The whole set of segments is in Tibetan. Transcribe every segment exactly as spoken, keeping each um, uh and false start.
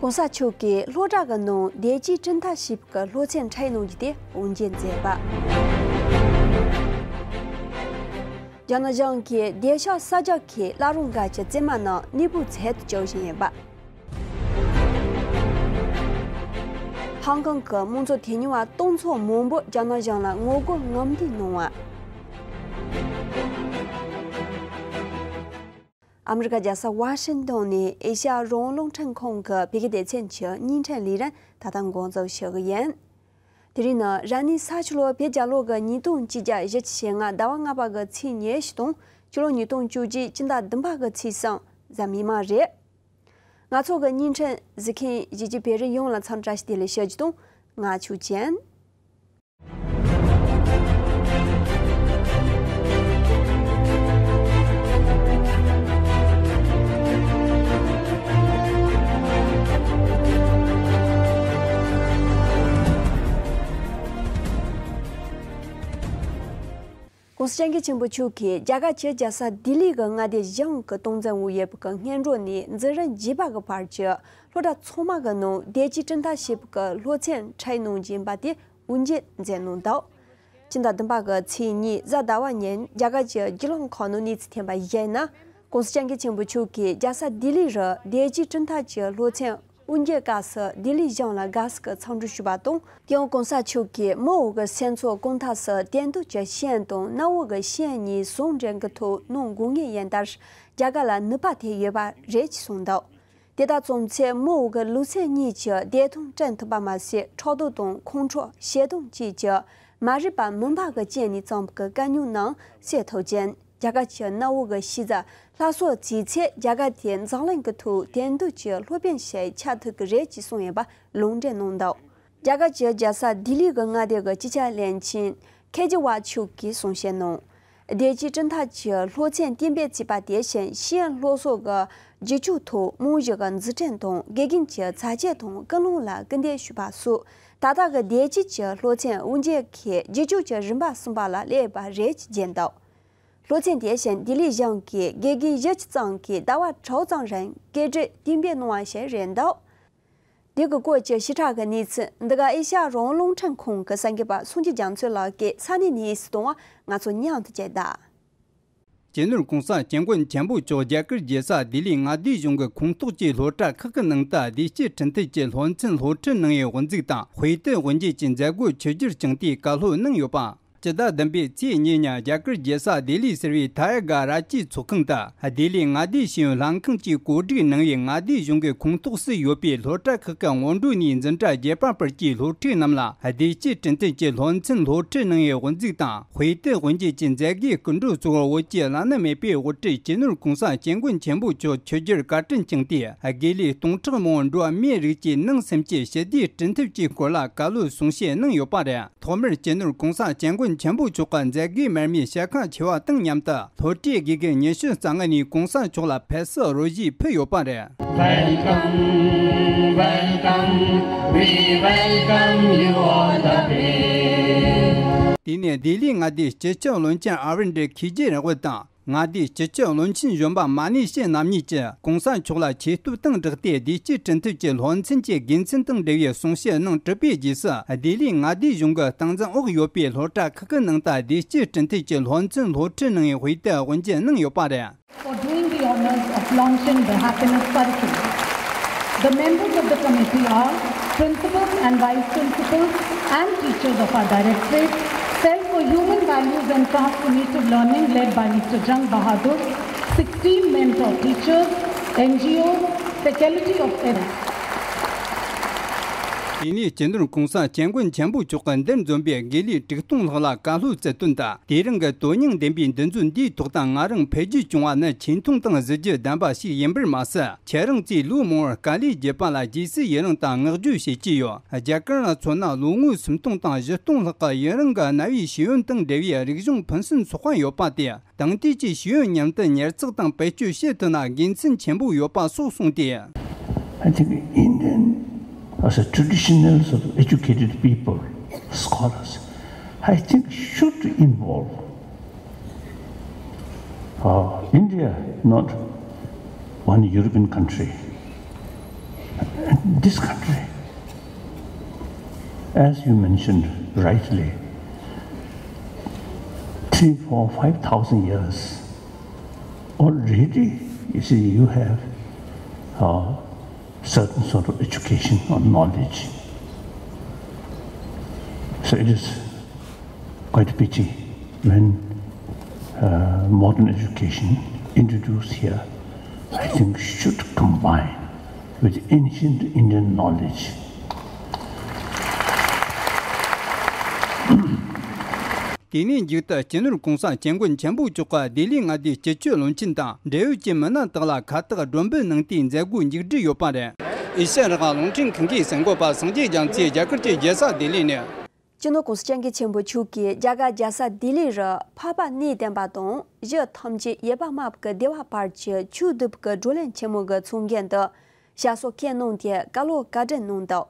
༸གོང་ས་མཆོག་གིས་སློབ་གྲྭ་གི་ནང་བདེ་སྐྱིད་སྤྲིན་མཐའ་ཞེས་པའི་སློབ་ཚན་འཕྲི་སྣོན་གྱི་དེ་དབུ་འབྱེད་མཛད་པ། རྒྱ་ནག་གཞུང་གིས་བདེ་ཤག་གསར་རྒྱག་གི་བླ་རུང་སྒར་གྱི་བཙུན་མ་རྣམས་གནས་སྤོས་ཚད་དུ་བཅུག་བཞིན་ཡོད་པ། ཧང་ཀང་གི་དམངས་གཙོ་དོན་གཉེར་བ་སྟོང་ཚོ་མང་པོ་རྒྱ་ནག་གཞུང་ལ་ངོ་རྒོལ་ངང་འདས་གནང་བ། ཨ་མི་རི་ཀ་རྒྱལ་ས་ཝ་ཤིང་ཏོན་ནས་ཨེ་ཤ་ཡ་རང་དབང་རླུང་འཕྲིན་ཁང་གི་བོད་སྐད་སྡེ་ཚན་གྱི་བརྙན་འཕྲིན་ལས་རིམ་ད་ལྟ་འགོ་འཛུགས་ཞུ་གི་ཡིན། དེ་རིང་ནི་རབ་གནས་ས་ཕྱི་ལོ་བོད་རྒྱལ་ལོ་གི་ཉིས་སྟོང་ཆིག་བརྒྱ་བཞི་བཅུ་ཞེ་ལྔ་ཟླ་བ་ལྔ་པ་གི་ཚེས་ཉི་ཤུ་དང་ཕྱི་ལོ་ཉིས་སྟོང་བཅོ་བརྒྱད་སྤྱི་ཟླ་བདུན་པ་གི་ཚེས་གསུམ་གཟའ་མིག་དམར་རེད། ང་ཚོ་གི་བརྙན་འཕྲིན་གཟིགས་མཁན་གཞིས་བྱེས་བོད་རིགས་ཡོངས་ལ་འཚམས་བཀྲ་ཤིས་བདེ་ལེགས་ཞུ་རྒྱུ་དང་། ང་ཆོས་ཅན། ༸གོང་ས་༸སྐྱབས་མགོན་ཆེན་པོ་མཆོག་གིས་རྒྱ་གར་གྱི་རྒྱལ་ས་ལྡི་ལི་གི་མངའ་སྡེ་གཞུང་གི་སྟངས་འཛིན་འོག་ཡོད་པའི་སྔོན་འགྲོ་ནས་འཛིན་རིམ་བརྒྱད་པ་གི་བར་གྱི་སློབ་གྲྭ་ཚང་མ་གི་ནང་བདེ་སྐྱིད་སྤྲིན་མཐའ་ཞེས་པའི་སློབ་ཚན་འཕྲི་སྣོན་བྱས་པ་དེ་དབུ་འབྱེད་མཛད་གནང་འདུག་སྤྱི་ཟླ་བདུན་པ་གི་ཚེས་གཉིས་གཟའ་ཟླ་བ་ཉིན་རྒྱ་གར་གྱི་བརྒྱུད་ལམ་ཁག་ནང་གནས་ཚུལ་ཐོན་པར་གཞིགས་ན། ༸གོང་ས་༸སྐྱབས་མགོན་ཆེན་པོ་མཆོག་གིས་རྒྱལ་ས་ལྡི་ལི་རུ་བདེ་སྐྱིད་སྤྲིན་མཐའ་གྱི་སློབ་ཚན་དབུ་འབྱེད་སྐབས་སུ་ལྡི་ལི་གཞུང་ལ་དགའ་བསུ་གི་འཚམས་འདྲི་ཞུས་པ་དང་། དེ་ཡང་༸གོང་ས་མཆོག་གིས་མི་འོག་གི་སེམས་ཚོར་བསྐོང་ཐབས་སུ་དེང་དུས་ཀྱི་ཤེས་ཡོན་དང་གནའ་བོ་གི་ཤེས་ཡོན་གཉིས་ཟུང་འབྲེལ་གྱི་ཐོག་གནང་དགོས་ངེས་ཡིན་སྟབས། རྒྱ་གར་ལ་ནུས་པ་ཐེབས་ཡོད་པ་རེད་ཅེས་གསུངས་འདུག་དེ་དག་བྱུང་ཚེ་མི་འོག་གི་ལུས་སེམས་གཉིས་ཀྱི་བདེ་ཐང་བསྐྲུན་ཐུབ་པ་མ་ཟད། ཕྲག་དོག་དང་ཁོང་ཁྲོ་ཞེ་སྡང་བཅས་ཀྱི་མ་རིག་པ་མུན་པ་གི་རྐྱེན་ནས་བརྩམས་པའི་དཀའ་རྙོག་རྣམས་སེལ་ཐུབ་ཅིང་། རྒྱ་གར་གྱི་གནའ་བོ་གི་ཤེས་བྱ་སླར་གསོ་བྱས་ཚེ། རྒྱ་གར་དེ་འཛམ་གླིང་གི་ཐོག་དེང་དུས་ཀྱི་སློབ་དཔོན་ཞིག་ཆགས་ཐུབ་ཀྱི་རེད་ཅེས་གསུངས་ཡོད་པ་ལུང་འདྲེན་གནང་འདུག་རྒྱ་གར་གྱི་རྒྱལ་ས་ལྡི་ལི་གི་མངའ་སྡེ་གི་སྤྱི་ཁྱབ་བློན་ཆེན་ཁེ་ཇི་ཝལ་མཆོག་གིས་གསུང་བཤད་གནང་། བདེ་སྐྱིད་སྤྲིན་མཐའ་གྱི་སློབ་ཚན་གཏན་འབེབས་བྱས་པ་དེ་བཞིན་ཤེས་ཡོན་སློབ་གསོ་གི་བསྒྱུར་བཅོས་ཐོག་རྨང་གཞི་གི་འཛུགས་སྐྲུན་དང་། དགེ་རྒན་གྱི་བྱ་སྤྱོད་དང་ཀུན་སློང་ལ་སྐུལ་འདེད་ཞུས་པ་སོགས། ད་ལྟ་གི་བདེ་སྐྱིད་ཀྱི་སློབ་ཚན་དབུ་འབྱེད་ཀྱི་བསྒྱུར་བཅོས་ཀྱི་རིམ་པ་གསུམ་པ་ལ་སླེབས་པ་རེད་ཅེས་བརྗོད་འདུག་སློབ་ཚན་དེ་བཞིན་ལྡི་ལི་གཞུང་གིས་དགེ་རྒན་བཞི་བཅུ་ཙམ་གྱིས་ཟླ་བ་དྲུག་ཙམ་རིང་བཀོད་སྒྲིག་གཏན་འབེབས་གནང་བ་ཞིག་རེད་འདུག་དེ་གི་སྐོར་གྱི་ཞིབ་ཕྲ་གི་གནས་ཚུལ་འདི་ག་ཨེ་ཤ་ཡ་རང་དབང་རླུང་འཕྲིན་ཁང་གི་གསར་འགོད་པ་སངས་རྒྱས་རྒྱ་མཚོ་ལགས་ཀྱིས་ས་གནས་ནས་གསན་གཏོང་བ། ང་ཚོ་མཉམ་དུ་བྱེད་ད། སྤྱི་ནོར་༸གོང་ས་༸སྐྱབས་མགོན་ཆེན་པོ་མཆོག་རྒྱ་གར་རྒྱལ་ས་ལྡི་ལི་མངའ་སྡེ་གཞུང་གི་ཁོངས་གཏོགས་ཀྱི་སློབ་གྲྭ་ཁག་གི་ནང་དུ་བདེ་སྐྱིད་སྤྲིན་མཐུད་ཀྱི་སློབ་ཚན་སློབ་ཁྲིད་གནང་བའི་དབུ་འཛུགས་དང་། དཔེ་དེབ་དབུ་འབྱེད་ཀྱི་མཛད་སྒོའི་ཆིབས་བསྒྱུར་བསྐྱངས་ཏེ་བཀའ་སློབ་གནང་ཡོད་པ། སྤྱི་ཟླ་བདུན་པའི་ཚེས་གཉིས་ཉིན་རྒྱ་གར་རྒྱལ་ས་ལྡི་ལི་ཟེར་བའི་ཐ་ཡ་ག་ར་ཅི་ཚོགས་ཁང་དུ་ལྡི་ལི་མངའ་སྡེའི་ཤེས་ཡོན་ལྷན་ཁང་གིས་གོ་སྒྲིག་གནང་བའི་མངའ་སྡེ་གཞུང་གི་ཁོངས་གཏོགས་སུ་ཡོད་པའི་སློབ་གྲྭ་ཁག་གི་སྔོན་འགྲོ་ནས་འཛིན་གྲྭ་བརྒྱད་པ་བར་གྱི་སློབ་ཕྲུག་རྣམས་ལ་བདེ་སྐྱིད་སྤྲིན་མཐུད་ཀྱི་སློབ་ཚན་སློབ་ཁྲིད་གནང་བའི་དབུ་འཛུགས་དང་། དཔེ་དེབ་དབུ་འབྱེད་ཀྱི་མཛད་སྒོའི་སྐུ་མགྲོན་གཙོ་བོར་བོད་ཀྱི་བླ་ན་མེད་པའི་དབུ་ཁྲིད་སྤྱི་ནོར་༸གོང་ས་༸སྐྱབས་མགོན་ཆེན་པོ་མཆོག་ཆིབས་བསྒྱུར་བཀའ་དྲིན་བསྐྱངས་ཏེ། དགེ་ལས་སྟོང་ཕྲག་མང་པོ་འགྲོ་བ་མིའི་རིགས་ཀྱི་ནང་སེམས་ཀྱི་ཞི་བདེ་སྤྲིན་མཐུད་ཀྱི་སྐོར་ལ་བཀའ་སློབ་གསུང་བཤད་གནང་ཡོད་པ་རེད། ཐོག་མར་སྤྱི་ནོར་༸གོང་ས་༸སྐྱབས་མགོན་ཆེན་པོ་མཆོག་གིས་མཛད་སྒོའི་མར་མེ་ཞལ་ཁ་ཕྱེ་བ་དང་མཉམ་དུ་སློབ་གྲྭའི་དགེ་རྒན་ཉི་ཤུ་རྩ་ལྔ་ནས་༸གོང་ས་མཆོག་ལ་ཕེབས་བསུ་རོ་བཞེས་ཕུལ་ཡོད་པ་རེད། Welcome, welcome, we welcome you all the way. དེ་ནས་ལྡི་ལི་མངའ་སྡེའི་སྤྱི་ཁྱབ་བློན་ཆེན་ཨ་ར་བིན་དྲ་ཁེ་ཇི་ར་ཝལ་དང་། མངའ་སྡེའི་སྤྱི་ཁྱབ་བློན་ཆེན་གཞོན་པ་མ་ཎི་ཤེ་རྣམ་གཉིས་ཀྱིས་༸གོང་ས་མཆོག་ལ་ཆེ་བསྟོད་དང་སྦྲགས་ཏེ། བདེ་སྐྱིད་སྤྲིན་མཐུད་ཀྱི་སློབ་ཚན་གྱི་དགེ་མཚན་དང་འབྲེལ་བའི་གསུང་བཤད་གནང་གྲུབ་པའི་རྗེས་སུ། ལྡི་ལིའི་མངའ་སྡེའི་གཞུང་གི་སྟངས་འཛིན་འོག་ཡོད་པའི་སློབ་གྲྭ་ཁག་གི་ནང་དུ་བདེ་སྐྱིད་སྤྲིན་མཐུད་ཀྱི་སློབ་ཚན་སློབ་ཁྲིད་གནང་བའི་དཔེ་དེབ་དབུ་འབྱེད་གནང་ཡོད་པ་རེད། For doing the honors of launching the Happiness Curriculum. The members of the committee are principals and vice principals and teachers of our directorate, Cell for Human Values and Transformative Learning, led by Mister Jang Bahadur, sixteen mentor teachers, N G Os, Faculty of Ed. དེ་ནས་སྤྱི་ནོར་༸གོང་ས་༸སྐྱབས་མགོན་ཆེན་པོ་མཆོག་གིས་འདིར་འཛོམས་པའི་དགེ་ལས་དྲུག་སྟོང་ལྷག་ལ་བཀའ་སློབ་སྩལ་དོན་དང་། དེ་རིང་གི་དོན་སྙིང་ལྡན་པའི་འདུ་འཛོམས་འདིའི་ཐོག་དང་ང་རང་ཕེབས་རྒྱུ་བྱུང་བ་ནི་ཆེ་མཐོང་དང་གཟི་བརྗིད་ལྡན་པ་ཞིག་ཡིན་པར་མ་ཟད། ཁྱེད་རང་ཚོས་ལོ་མང་པོར་དཀའ་ལས་བརྒྱབ་པ་ལ་རྗེས་སུ་ཡི་རང་དང་བསྔགས་བརྗོད་བྱེད་ཀྱི་ཡོད། རྒྱ་གར་ལ་མཚོན་ན་ལོ་ངོ་སུམ་སྟོང་དང་བཞི་སྟོང་ལྷག་གི་ཡུན་རིང་གི་གནའ་བོའི་ཤེས་ཡོན་དང་འབྲེལ་བའི་རིག་གཞུང་ཕུན་སུམ་ཚོགས་པ་ཡོད་པ་དེ། དེང་དུས་ཀྱི་ཤེས་ཡོན་མཉམ་དུ་ཉར་ཚགས་དང་བེད་སྤྱོད་བྱེད་ཐུབ་ན་དགེ་མཚན་ཆེན་པོ་ཡོད་པ་སོགས་གསུངས་ཏེ། I think Indian, as a traditional sort of educated people, scholars, I think should involve, uh, India, not one European country, and This country, as you mentioned rightly, three, four, five thousand years already, you see, you have a certain sort of education or knowledge. So it is quite a pity when uh, modern education introduced here, I think, should combine with ancient Indian knowledge. དེ་ནས་མཇུག་ཏུ་སྤྱི་ནོར་གོང་ས་སྐྱབས་མགོན་ཆེན་པོ་མཆོག་གིས་ལྡི་ལི་མངའ་སྡེའི་སྤྱི་ཁྱབ་བློན་ཆེན་དང་འབྲེལ་ཡོད་ཀྱི་མི་སྣ་དག་ལ་ཁ་བཏགས་སྒྲོམ་བུ་གནང་དུས་མཛད་སྒོ་མཇུག་སྒྲིལ་ཡོད་པ་རེད། ཨེ་ཤ་ཡ་རང་དབང་རླུང་འཕྲིན་ཁང་གི་གསར་འགོད་པ་སངས་རྒྱས་རྒྱ་མཚོས་རྒྱ་གར་གྱི་རྒྱལ་ས་ལྡི་ལི་ནས། སྤྱི་ནོར་གོང་ས་སྐྱབས་མགོན་ཆེན་པོ་མཆོག་གིས་རྒྱ་གར་རྒྱལ་ས་ལྡི་ལི་རུ་འཕགས་པ་གནས་བརྟན་པ་དང་གཞི་ཐམས་ཅད་ཡེ་པ་མ་གི་བདེ་བ་བར་གྱི་ཆོས་བསྡུ་བའི་བགྲོ་གླེང་ཆེན་མོ་གི་ཚོགས་འགན་དུ་ཞབས་སོར་འཁོད་གནང་སྟེ་བཀའ་སློབ་བཀའ་དྲིན་གནང་འདུག་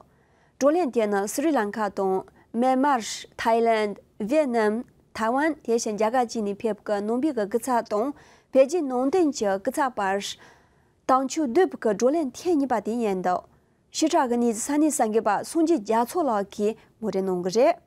བགྲོ་གླེང་དེ་ནི་སི་རི་ལང་ཀ་དང་མེན་མར། ཐའི་ལན། ཝེ་ནམ། ཐའེ་ཝན། དེ་བཞིན་རྒྱ་གར་བཅས་ནས་ཕེབས་པའི་ནང་པའི་སྐུ་ཚབ་དང་བོད་བརྒྱུད་ནང་བསྟན་གྱི་སྐུ་ཚབ་བར་དམ་ཆོས་བསྡུ་བའི་བགྲོ་གླེང་ཐེངས་གཉིས་པ་དེ་ཡིན་འདུག་ཕྱི་དྲགས་ཀྱི་གནས་ཚུལ་ས་གནས་གསར་འགོད་པ་སངས་རྒྱས་རྒྱ་མཚོ་ལགས་ཀྱིས་ངོ་སྤྲོད་གནང་གི་རེད།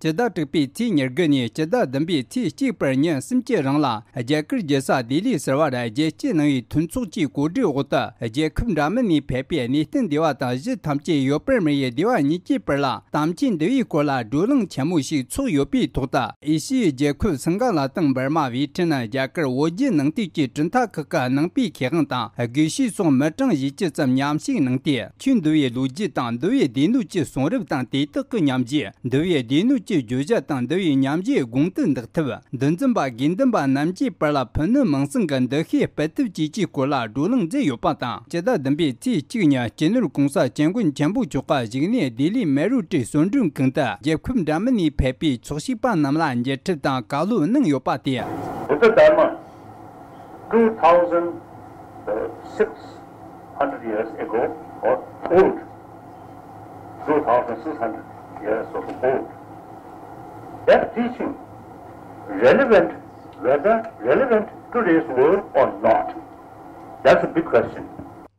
སྤྱི་ཟླ་དྲུག་པའི་ཚེས་ཉེར་དགུ་ནས་སྤྱི་ཟླ་བདུན་པའི་ཚེས་གཅིག་བར་ཉིན་གསུམ་གྱི་རིང་ལ་རྒྱ་གར་རྒྱལ་ས་ལྡི་ལི་ཟུར་པར་རྒྱལ་སྤྱིའི་ནང་པའི་མཐུན་ཚོགས་ཀྱི་གོ་སྒྲིག་འོག་ཏུ་རྒྱལ་ཁབ་འདྲ་མིན་ནས་ཕེབས་པའི་གནས་བརྟན་སྡེ་བ་དང་གཞི་ཐམས་ཅད་ཡོད་པར་མི་ཡི་སྡེ་བ་གཉིས་ཀྱི་བར་ལ་དམ་ཅན་འདུལ་བའི་སྐོར་ལ་བགྲོ་གླེང་ཆེན་མོ་ཞིག་ཚོགས་ཡོད་པའི་ཐོག་ཏུ། ཨེ་ཤི་ཡའི་རྒྱལ་ཁབ་སིང་ག་ལ་དང་འབར་མ། ཝི་ཊི་ནམ། རྒྱ་གར། བོད་བརྒྱུད་ནང་བསྟན་གྱི་གྲུབ་མཐའ་ཁག་གི་ནང་པའི་མཁས་དབང་དང་དགེ་བཤེས་སོགས་མི་གྲངས་བཞི་བཅུ་ཙམ་མཉམ་ཞུགས་གནང་སྟེ། ཆོས་འདུལ་བའི་ལོ་རྒྱུས་དང་འདུལ་བའི་སྡེ་སྣོད་ཀྱི་གསུང་རབ་དང་དེ་དག་གི་ཉམས་བཞེས། འདུལ་བའི་སྡེ་སྣོད་ཀྱི་བརྗོད་བྱ་དང་འདུལ་བའི་ཉམས་བཞེས་དགོངས་དོན་འདེགས་ཐབས། འདུལ་འཛིན་པ་དགེ་འདུན་པ་རྣམས་ཀྱི་བར་ལ་ཕུ་ནུ་མིང་སྲིང་གི་འདུ་ཤེས་སྤེལ་ཐབས་བཅས་ཀྱི་སྐོར་ལ་བགྲོ་གླེང་མཛད་ཡོད་པ་དང་། སྤྱི་ཟླ་བདུན་པའི་ཚེས་གཅིག་ཉིན་སྤྱི་ནོར་གོང་ས་སྐྱབས་མགོན་ཆེན་པོ་མཆོག་གིས་བཞུགས་གནས་ལྡི་ལི་མེ་རོ་ཊི་གསོལ་མགྲོན་ཁང་དུ་རྒྱལ་ཁབ་འདྲ་མིན་ནས་ཕེབས་པའི་ཚོགས་ཞུགས་པ་རྣམས་ལ་མཇལ་འཕྲད་དང་བཀའ་སློབ་གནང་ཡོད་པ་སྟེ། Buddha Dharma, two thousand six hundred years ago, or old, two thousand six hundred years of old. That teaching relevant, whether relevant to today's world or not? That's a big question.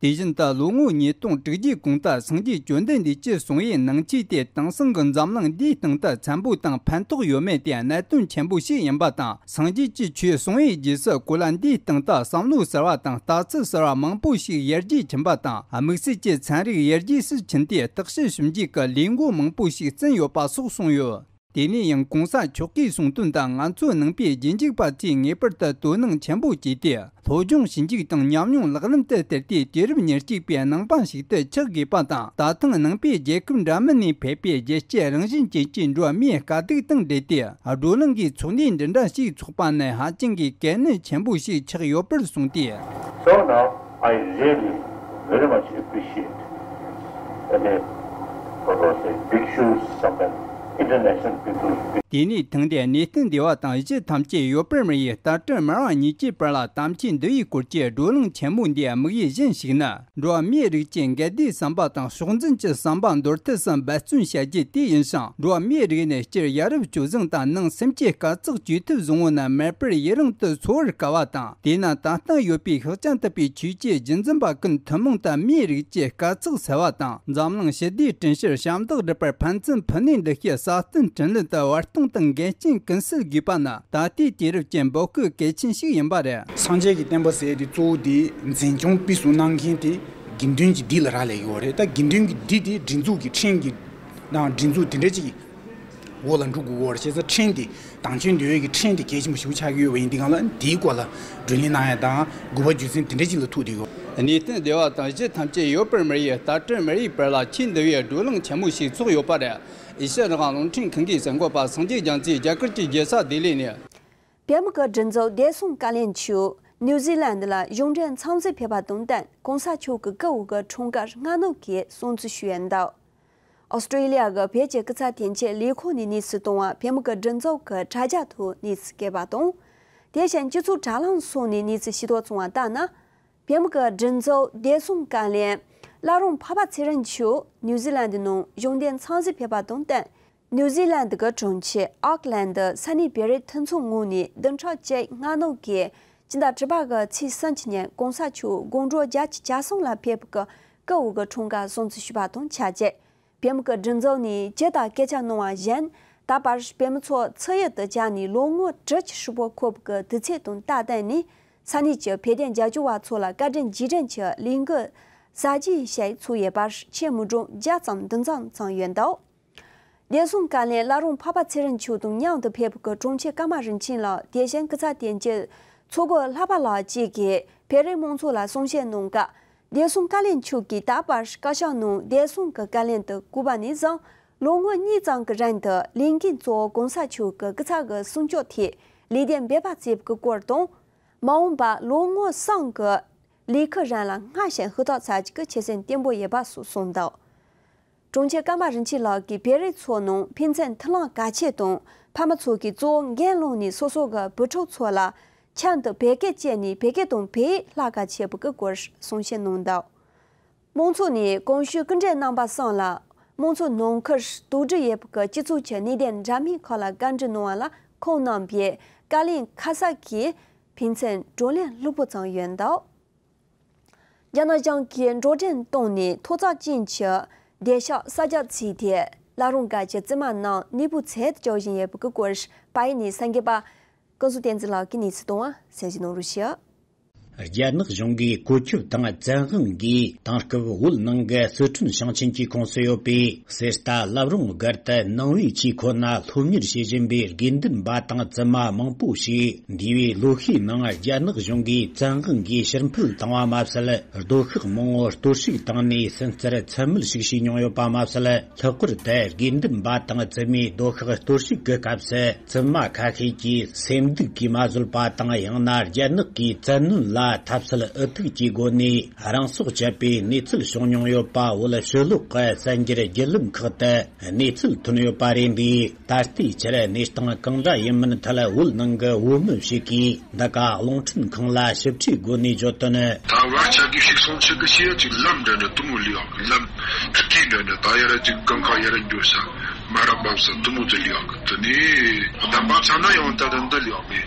དེ་བཞིན་དུ་ལོ་ངོ་ཉིས་སྟོང་དྲུག་བརྒྱའི་གོང་དུ་སངས་རྒྱས་བཅོམ་ལྡན་འདས་ཀྱི་གསུང་བའི་ནང་ཆོས་དེ་དེང་སང་གི་འཛམ་གླིང་འདིའི་སྟེང་དུ་འཚམ་པོ་དང་ཕན་ཐོགས་ཡོད་མེད་དེ་གནད་དོན་ཆེན་པོ་ཞིག་ཡིན་པ་དང་། སངས་རྒྱས་ཀྱི་ཆོས་གསུང་བའི་རྗེས་སུ་གོ་ལ་འདིའི་སྟེང་དུ་བསམ་བློ་གསར་བ་དང་ལྟ་ཚུལ་གསར་བ་མང་པོ་ཞིག་ཡར་རྒྱས་ཕྱིན་པ་དང་། དམིགས་བསལ་གྱི་ཚན་རིག་ཡར་རྒྱས་སུ་ཕྱིན་ཏེ་བརྟག་དཔྱད་ཞིབ་འཇུག་གི་ལས་འགུལ་མང་པོ་ཞིག་བརྩམས་ཡོད་པ་སོགས་གསུངས་ཡོད། དེ་ནས་ཡང་གོང་ས་མཆོག་གིས་གསུངས་དོན་དང་ང་ཚོ་ནང་པའི་རྗེས་འཇུག་པ་ཚོས་ངེས་པར་དུ་དོ་སྣང་ཆེན་པོ་བྱས་ཏེ། སློབ་སྦྱོང་ཞིབ་འཇུག་དང་ཉམས་མྱོང་ལག་ལེན་དུ་བསྟར་ཏེ་དུས་རབས་ཉེར་གཅིག་པའི་ནང་པ་ཞིག་ཏུ་ཆགས་དགོས་པ་དང་། ད་ཐེངས་ནང་པའི་རྒྱལ་ཁབ་འདྲ་མིན་ནས་ཕེབས་པའི་རྒྱལ་སྤྱིའི་རང་བཞིན་ཅན་གྱི་འགྲོ་བ་མིའི་དཀའ་སྡུག་དང་འབྲེལ་ཏེ་བགྲོ་གླེང་གི་ཚོགས་འདུ་འདི་འདྲ་ཞིག་ཚོགས་པ་ནི་ཧ་ཅང་གི་གལ་གནད་ཆེན་པོ་ཞིག་ཆགས་ཡོད་པར་གསུངས་ཏེ། So now I really very much appreciate the, what was it, bhikshus, some international people. དེ་ནས་ཐེངས་འདིའི་གནས་བརྟན་སྡེ་བ་དང་གཞི་ཐམས་ཅད་ཡོད་པར་མི་ཡི་ལྟ་གྲུབ་མི་རང་གཉིས་ཀྱི་བར་ལ་དམ་ཆོས་འདུལ་བའི་སྐོར་གྱི་བགྲོ་གླེང་ཆེན་མོ་འདིའི་དམིགས་ཡུལ་གཞན་ཞིག་ནི། འགྲོ་བ་མིའི་རིགས་ཀྱི་འགལ་ཟླའི་བསམ་པ་དང་ཕྱོགས་འཛིན་གྱི་བསམ་པ་འདོར་ཐབས་སུ་འབད་བརྩོན་བྱ་རྒྱུ་དེ་ཡིན་ཞིང་། འགྲོ་བ་མིའི་རིགས་ནི་སྤྱིར་ཡ་རབས་སྤྱོད་བཟང་དང་ནང་སེམས་ཀྱི་དཀའ་ཚེགས་གཅོད་ཐབས་བཟང་བོ་ནི་མེད་པར་ཡི་རང་དུ་འཚོ་བར་དཀའ་བ་དང་། དེས་ན་ད་ལྟ་ཡོད་པའི་ཤཱཀྱ་ཐུབ་པའི་ཆོས་ཀྱི་རྒྱུན་འཛིན་པ་ཀུན་ཐུན་མོང་དུ་མིའི་རིགས་ཀྱི་དཀའ་ཚེགས་སེལ་བ་དང་། འཛམ་གླིང་ཞི་བདེའི་དྲིན་བཤུལ་ཞབས་འདེགས་སྒྲུབ་པར་ཕན་ཚུན་ཕུ་ནུའི་འདུ་ཤེས་སྲ་བརྟན་དྲིན་ལན་དུ་བར་སྟོང་དང་འགལ་རྐྱེན་ཀུན་སེལ་དགོས་པ་ནི་ད་ལྟའི་དུས་རབས་ཀྱི་འབོད་སྐུལ་གལ་ཆེན་ཞིག་ཡིན་པ་རེད། སངས་རྒྱས་ཀྱི་བསྟན་པ་ཟེར་དེ་གཙོ་བོ་དེ་འཛིན་སྐྱོང་སྤེལ་གསུམ་གནང་མཁན་དེ་དགེ་འདུན་གྱི་སྡེ་ལ་རག་ལས་ཡོད་རེད། ད་དགེ་འདུན་གྱི་སྡེ་དེ་སྒྲིག་འཛུགས་ཀྱི་ཁྲིམས་ཀྱི་དང་སྒྲིག་འཛུགས་དེ་འདྲ་ཅིག་འོག་ལ་འགྲོ་དགོས་ཀྱི་ཡོད་རེད། བྱས་ཙང་ཁྲིམས་དེ་དམ་ཆོས་འདུལ་བའི་གི་ཁྲིམས་དེ་གལ་ཆེན་པོ་ཞིག་ཆགས་ཀྱི་ཡོད་པ་ཡིན་དུས་སྒང་ལ་དེའི་སྐོར་ལ་བགྲོ་གླེང་གནང་ཡ་དང་དགོས་པ་རྒྱུ་མཚན་དེ་འདྲ་ཅིག་ལ་ཐུག་བསྡད་ཡོད། གནས་བརྟན་སྡེ་བ་དང་གཞི་ཐམས་ཅད་ཡོད་པར་མི་ཡི་ལྟ་གྲུབ་མི་རིགས་བར་ལ་ཆོས་འདུལ་བའི་བགྲོ་གླེང་ཆེན་མོ་ཞིག་ཚོགས་ཡོད་པ་རེད། ཨེ་ཤ་ཡ་རང་དབང་རླུང་འཕྲིན་ཁང་གི་གསར་འགོད་པ་སངས་རྒྱས་རྒྱ་མཚོས་རྒྱ་གར་གྱི་རྒྱལ་ས་ལྡི་ལི་ནས། བོད་མི་གི་སྒྲིག་འཛུགས་བདེ་སྲུང་བཀའ་བློན་མཆོག་ནིའུ་ཛི་ལན་ལ་གཞུང་འབྲེལ་འཚམས་གཟིགས་ཕེབས་པ་དང་བསྟུན་གོང་ས་མཆོག་གི་སྐུ་འོག་གི་འཁྲུངས་སྐར་སྔ་ནུབ་ཀྱི་སྲུང་བརྩི་ཞུས་ཡོད་འདུག་ཨོ་སི་ཀྲི་ལི་ཡ་གི་བོད་ཀྱི་སྐུ་ཚབ་དོན་གཅོད་ལས་ཁུངས་ནས་གནས་ཚུལ་བཏང་བ། བོད་མི་གི་སྒྲིག་འཛུགས་ཀྱི་དྲ་རྒྱ་ཐོག་གནས་ཚུལ་བཀོད་པ་དང་། དེ་བཞིན་སྤྱི་ཚོགས་དྲ་ལམ་སོགས་ནས་གནས་ཚུལ་ཤེས་རྟོགས་བྱུང་བ་ལྟར་ན། བོད་མི་གི་སྒྲིག་འཛུགས་བདེ་སྲུང་བཀའ་བློན་བླ་རུང་འཕགས་པ་ཚེ་རིང་མཆོག་ནིའུ་ཛི་ལན་ནང་གཞུང་འབྲེལ་འཚམས་གཟིགས་ཕེབས་པ་དང་བསྟུན། ནིའུ་ཛི་ལན་གྱི་གྲོང་ཁྱེར་ཨོག་ལན་ཌི་ས་གནས་བོད་རིགས་མཐུན་ཚོགས་ངོས་ནས་བདུན་ཕྲག་གཅིག་སྔ་ནུབ་ཀྱི་སྤྱི་ཟླ་དྲུག་པ་གི་ཚེས་གསུམ་གྱི་ཉིན་གོང་ས་མཆོག་དགུང་གྲངས་བརྒྱད་ཅུ་གྱ་གསུམ་ལ་ཕེབས་པའི་ ཀ་འོག་གི་འཁྲུངས་སྐར་སྲུང་བརྩི་ཞུས་པ་དང་ཆབས་ཅིག་བོད་མི་གི་སྒྲིག་འཛུགས་ནས་ཇི་ལྟར་སྐད་ཆ་གནང་བ་བཞིན། ད་བར་བོད་མི་ཚོ་ཚུར་ཡུལ་དུ་བཅར་ནས་ལོ་ངོ་དྲུག་ཅུ་ཧྲིལ་པོ་འཁོར་བའི་དུས་ཚོད་དང་སྟབས་བསྟུན་ནས། ས་གནས་ཀྱི་བོད་དོན་རྒྱབ་སྐྱོར་བ་ཚོ་ལ་བཀའ་དྲིན་རྗེས་དྲན་གྱི་ལས་འགུལ་གསར་བརྗེའི་ཞལ་ཚུགས་ཡོད་པར་ཆེད་མི་གྲངས་བརྒྱ་ཙམ་འདུ་འཛོམས་བྱུང་ཡོད་འདུག་བདེ་སྲུང་བཀའ་བློན་བླ་རུང་འཕགས་པ་ཚེ་རིང་མཆོག་དང་མཉམ་དུ་ཕེབས་པའི་དྲུང་ཆེ་ཀརྨ་རིན་ཆེན་ལགས། དེ་བཞིན་སྐུ་ཚབ་དོན་གཅོད་ཚོགས་གཙོ་ལྷག་པ་ལགས་བཅས་ཀྱིས་བོད་རིགས་མང་ཚོགས་ལ་གསུང་བཤད་གནང་སྐབས། བདེ་སྲུང་བཀའ་བློན་མཆོག་གིས་ད་བར་བཀའ་ཤག་ནང་བདེ་སྲུང་གི་བཀའ་བློན་དུ་བསྐོས་པ་ནས་བཟུང་ལོ་ངོ་གཉིས་ཙམ་གྱི་རིང་དུ་ལས་འགན་གཙོ་བོ་གོང་ས་མཆོག་གི་སྐུ་ཚབ་ཀྱི་གསུང་ཆོས་ཐད་ལས་དོན་འབད་པ་བྱས་པའི་སྐོར་དང་། མ་འོངས་པར་ལོ་ངོ་གསུམ་གྱི་ལས་ཁུར་རང་ལ་སྔར་བཞིན་ཧུར་ཐག་བྱ་རྒྱུ་གི་ཆོད་སེམས་བརྟན་པོ་ཡོད་པ་སོགས་གསུངས་འདུག་དྲུང་ཆེ་ཀརྨ་རིན་ཆེན་ལགས་ཀྱིས་བོད་རིགས་ཚོ་ནང་ཕན་ཚུན་མཐུན་ལམ་གལ་ཆེ་དང་། ཕ་མ་ཚོ་གིས་གཙོ་བོ་འགན་བླངས་ནས་སོ་སོ་གི་བུ་ཕྲུག་ཚོ་ལ་ཁྱིམ་དུ་བོད་སྐད་བསྐྱལ་ནས་བོད་སྐད་དང་བོད་ཡིག་བསླབ་ག་བྱེད་པ་གི་སྐོར་གསུང་བཤད་གནང་འདུག་མང་ཚོགས་ནས་གོང་ཞུས་སྐུ་མགྲོན་རྣམ་པ་གསུམ་ལ་དམངས་གཙོ་ནང་ཁུལ་གཏོགས་འདྲི་ཡོད་པའི་སྤྱི་ཚོགས་ཀྱི་གནད་དོན་འདྲ་མིན་ཁག་ལ་བཀའ་འདྲི་གནང་བ་ལ་ཁོང་རྣམ་པས་བཀའ་ལན་ཁ་གསལ་གྱིས་ཕན་ཚུན་བགྲོ་གླེང་ལྷུག་པོ་བྱུང་ཡོད་འདུག་རྒྱ་ནག་གཞུང་གིས་འགྲོ་གྲོན་བཏང་ནས་ཐོག་བརྩེགས་ཅན་གྱི་སྡོད་ཤག་གསར་རྒྱག་བྱས་ཏེ། བླ་རུང་སྒར་གྱི་བཙུན་མ་རྣམས་གནས་སྤོ་བྱེད་དུ་འཇུག་བཞིན་ཡོད་པའི་སྐོར། བལ་ཡུལ་ནས་གསར་འགོད་པ་ཀུན་བཟང་བསྟན་འཛིན་ལགས་ཀྱིས་གནས་ཚུལ་བཏང་བ་གསན་གཟིགས་གནང་རོགས་ཞུ། རྒྱ་ནག་གཞུང་གིས་བཀོད་ཁྱབ་དང་བཙན་དབང་གིས་དེང་སྐབས་བོད་ནང་གི་སི་ཁྲོན་ཞིང་ཆེན་གྱི་ཁོངས་སུ་ཡོད་པའི་གསེར་རྟ་བླ་རུང་སྒར་དུ་ནང་པའི་ཆོས་ཁོ་ན་སློབ་གཉེར་བྱེད་བཞིན་པའི་དགེ་འདུན་པ་དང་བཙུན་མ་མང་པོ་ཞིག་འདས་པའི་ལོ་ཤས་ནང་རྒྱ་ནག་གཞུང་གིས་བཙན་དབང་གིས་ཕྱིར་འཕུད་བཏང་བ་མ་ཟད། སྡོད་ཤག་མང་བོ་གཏོར་བཤིག་བཏང་ནས་སུན་གཙེར་ཚད་མེད་ཞིག་བྱས་མྱོང་ཡོད་པ་མ་ཟད། ལྷག་པར་དུ་དགེ་འདུན་པ་དང་བཙུན་མའི་སྡོད་ཤག་གཏོར་བཤིག་གི་སྐབས་སུ། བཙུན་མ་ཁ་ཤས་ཀྱིས་སེམས་སྡུག་གིས་མ་བཟོད་པ་དང་། ཡང་ན་རྒྱ་ནག་གིས་བཙན་གནོན་ལ་ཐབས་ཟད་འུ་ཐུག་གི་སྒོ་ནས་རང་སྲོག་བཅད་པའི་གནས་ཚུལ་བྱུང་མྱོང་ཡོད་པ། བོད་ཕྱི་ལོགས་ཀྱི་གསར་འགྱུར་བརྒྱུད་ལམ་ཁག་ཏུ་གནས་ཚུལ་ཐོན་ཡོད་པ་རེད་འདུག་ད་ལྟའི་ཆར་གནས་སྟངས་གང་འདྲ་ཡིན་མིན་ཐད་བོད་ནང་གི་བོད་མི་ཞིག་གིས་འདི་ག་རླུང་འཕྲིན་ཁང་ལ་ཞིབ་ཕྲའི་སྒོ་ནས་བརྗོད་དོན། ད་བར་ཆ་གི་ཤིག་སོང་ཆེ་གི་ཤེས་ཡ་ཅིག་ལམ་འདྲ་འདྲ་དུ་མོ་ལི་ཡོག་ལམ་སྐྱིད་འདྲ་འདྲ་ད་ཡ་ར་ཅིག་གང་ག་ཡ་ར་འགྱོ་ས་མ་ར་འབབ་ས་དུ་མོ་དུ་ལི་ཡོག་དུ་ནི་གདམ་པ་ཚ་ན་ཡང་ད་དུ་འདི་ལི་ཡོག་མི་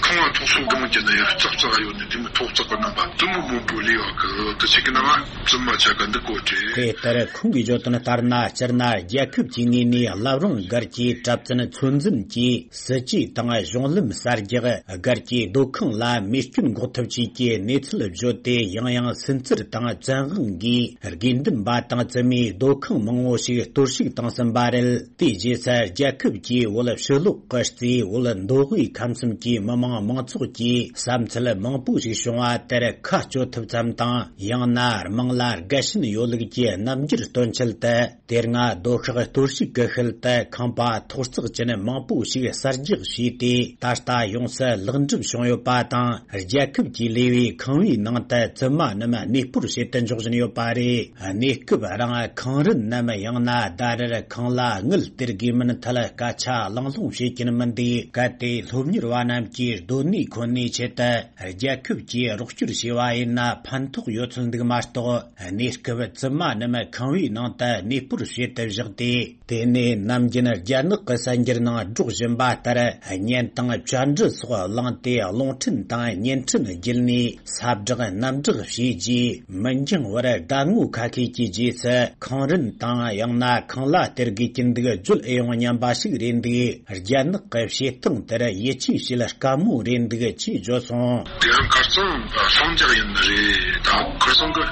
ཁང་བ་ཐོག་སོ་གང་ཅི་ན་ཡ་ཙག་ཙག་ཡོད་ནི་དུ་མོ་ཐོག་ཙག་གི་རྣམ་པ་དུ་མོ་མོ་པོ་ལི་ཡོག་གི་དུ་ཆེ་གི་ན་ང་བཙུན་མ་ཆ་ག་འདི་གོ་ཁྲེ། དེ་ལྟར་ཁོང་གིས་བརྗོད་དོན་ལྟར་ན། སྤྱིར་ན་རྒྱལ་ཁབ་ཀྱི་ངོས་ནས་བླ་བྲང་སྒར་གྱི་གྲྭ་བཙུན་ཚོད་འཛིན་གྱིས། སྲིད་ཇུས་དང་གཞུང་ལམ་གསར་རྒྱག་སྒར་གྱི་སྡོད་ཁང་ལ་རྨས་སྐྱོན་འགོག་ཐབས་བཅས་ཀྱི་གནས་ཚུལ་བརྗོད་དེ། ཡང་ཡང་སུན་གཙེར་དང་བཙན་དབང་གིས་དགེ་འདུན་པ་དང་བཙུན་མའི་སྡོད་ཁང་མང་བོ་ཞིག་གཏོར་བཤིག་བཏང་ཟིན་པ་རེད། དེའི་རྗེས་སུ་རྒྱལ་ཁབ་ཀྱིས་བོད་ཕྱི་ལོགས་ཀྱི་གཙོས་བོད་མདོ་དབུས་ཁམས་གསུམ་གྱི་མི་མང་མང་ཚོགས་ཀྱི་བསམ་ཚུལ་མང་པོ་ཞིག་བྱུང་བ་དེར་ཁ་གཅོད་ཐུབ་ཙམ་དང་། ཡང་ན་དམངས་ལ་དགའ་ཞེན་ཡོད་ལུགས་ཀྱི་རྣམ་འགྱུར་སྟོན་ཆེད་དུ། དེ་སྔ་སྡོད་ཤག་གཏོར་བཤིག་གི་ཤུལ་དུ་ཁང་པ་ཐོག་བརྩེགས་ཅན་མང་པོ་ཞིག་གསར་རྒྱག་བྱས་ཏེ། ད་ལྟ་ཡོངས་སུ་ལེགས་འགྲུབ་བྱུང་ཡོད་པ་དང་། རྒྱལ་ཁབ་ཀྱི་ལས་བྱེད་ཁང་བའི་ནང་དུ་བཙུན་མ་རྣམས་གནས་སྤོར་བྱེད་དུ་འཇུག་བཞིན་ཡོད་པ་རེད། གནས་སྐབས་རིང་ཁང་རིན་ནམ་ཡང་ན་ཟླ་རེར་ཁང་གླ་དངུལ་སྟེར་དགོས་མིན་ཐད་སྐད་ཆ་གླེང་སློང་བྱེད་ཀྱིན་མི་འདུག་གལ་ཏེ་སློབ་གཉེར་བ་རྣམས་ཀྱི་སྡོད་གནས་ཁོ་ནའི་ཆེད་དུ་རྒྱལ་ཁབ་ཀྱིས་རོགས་སྐྱོར་བྱས་པ་ཡིན་ན་ཕན་ཐོགས་ཡོད་ཚུལ་འདུག་མ་གཏོགས། གནས་སྐབས་བཙུན་མ་རྣམས་ཁང་བའི་ནང་དུ་གནས་སྤོར་བྱེད་དུ་བཞག་སྟེ། དེ་ནས་ནམ་རྒྱུན་རྒྱ་ནག་གི་གསར་འགྱུར་ནང་སྒྲོག་བཞིན་པ་ལྟར། བརྙན་དང་བཅར་འདྲི་སོགས་བླངས་ཏེ། རླུང་འཕྲིན་དང་བརྙན་འཕྲིན་བརྒྱུད་ནས་ས་བསྒྲགས་གནམ་བསྒྲགས་བྱས་རྗེས། མི་འགྱང་བར་ཟླ་ངོ་ཁ་ཤས་ཀྱི་རྗེས་སུ་ཁང་རིན་དང་། ཡང་ན་ཁང་གླ་སྟེར་དགོས་ཀྱི་འདུག་བརྗོད་ཨེ་ཡོང་སྙམ་པ་ཞིག་རེད་འདུག་རྒྱ་ནག་གི་བྱེད་སྟངས་དེར་ཡིད་ཆེས་བྱེད་དཀའ་མོ་རེད་འདུག་ཅེས་བརྗོད་སོང་། དེ་རིང་ཁ་སང་ལྷིང་འཇགས་ཡིན་ནི་རེད། ད་ཁ་སང་གི་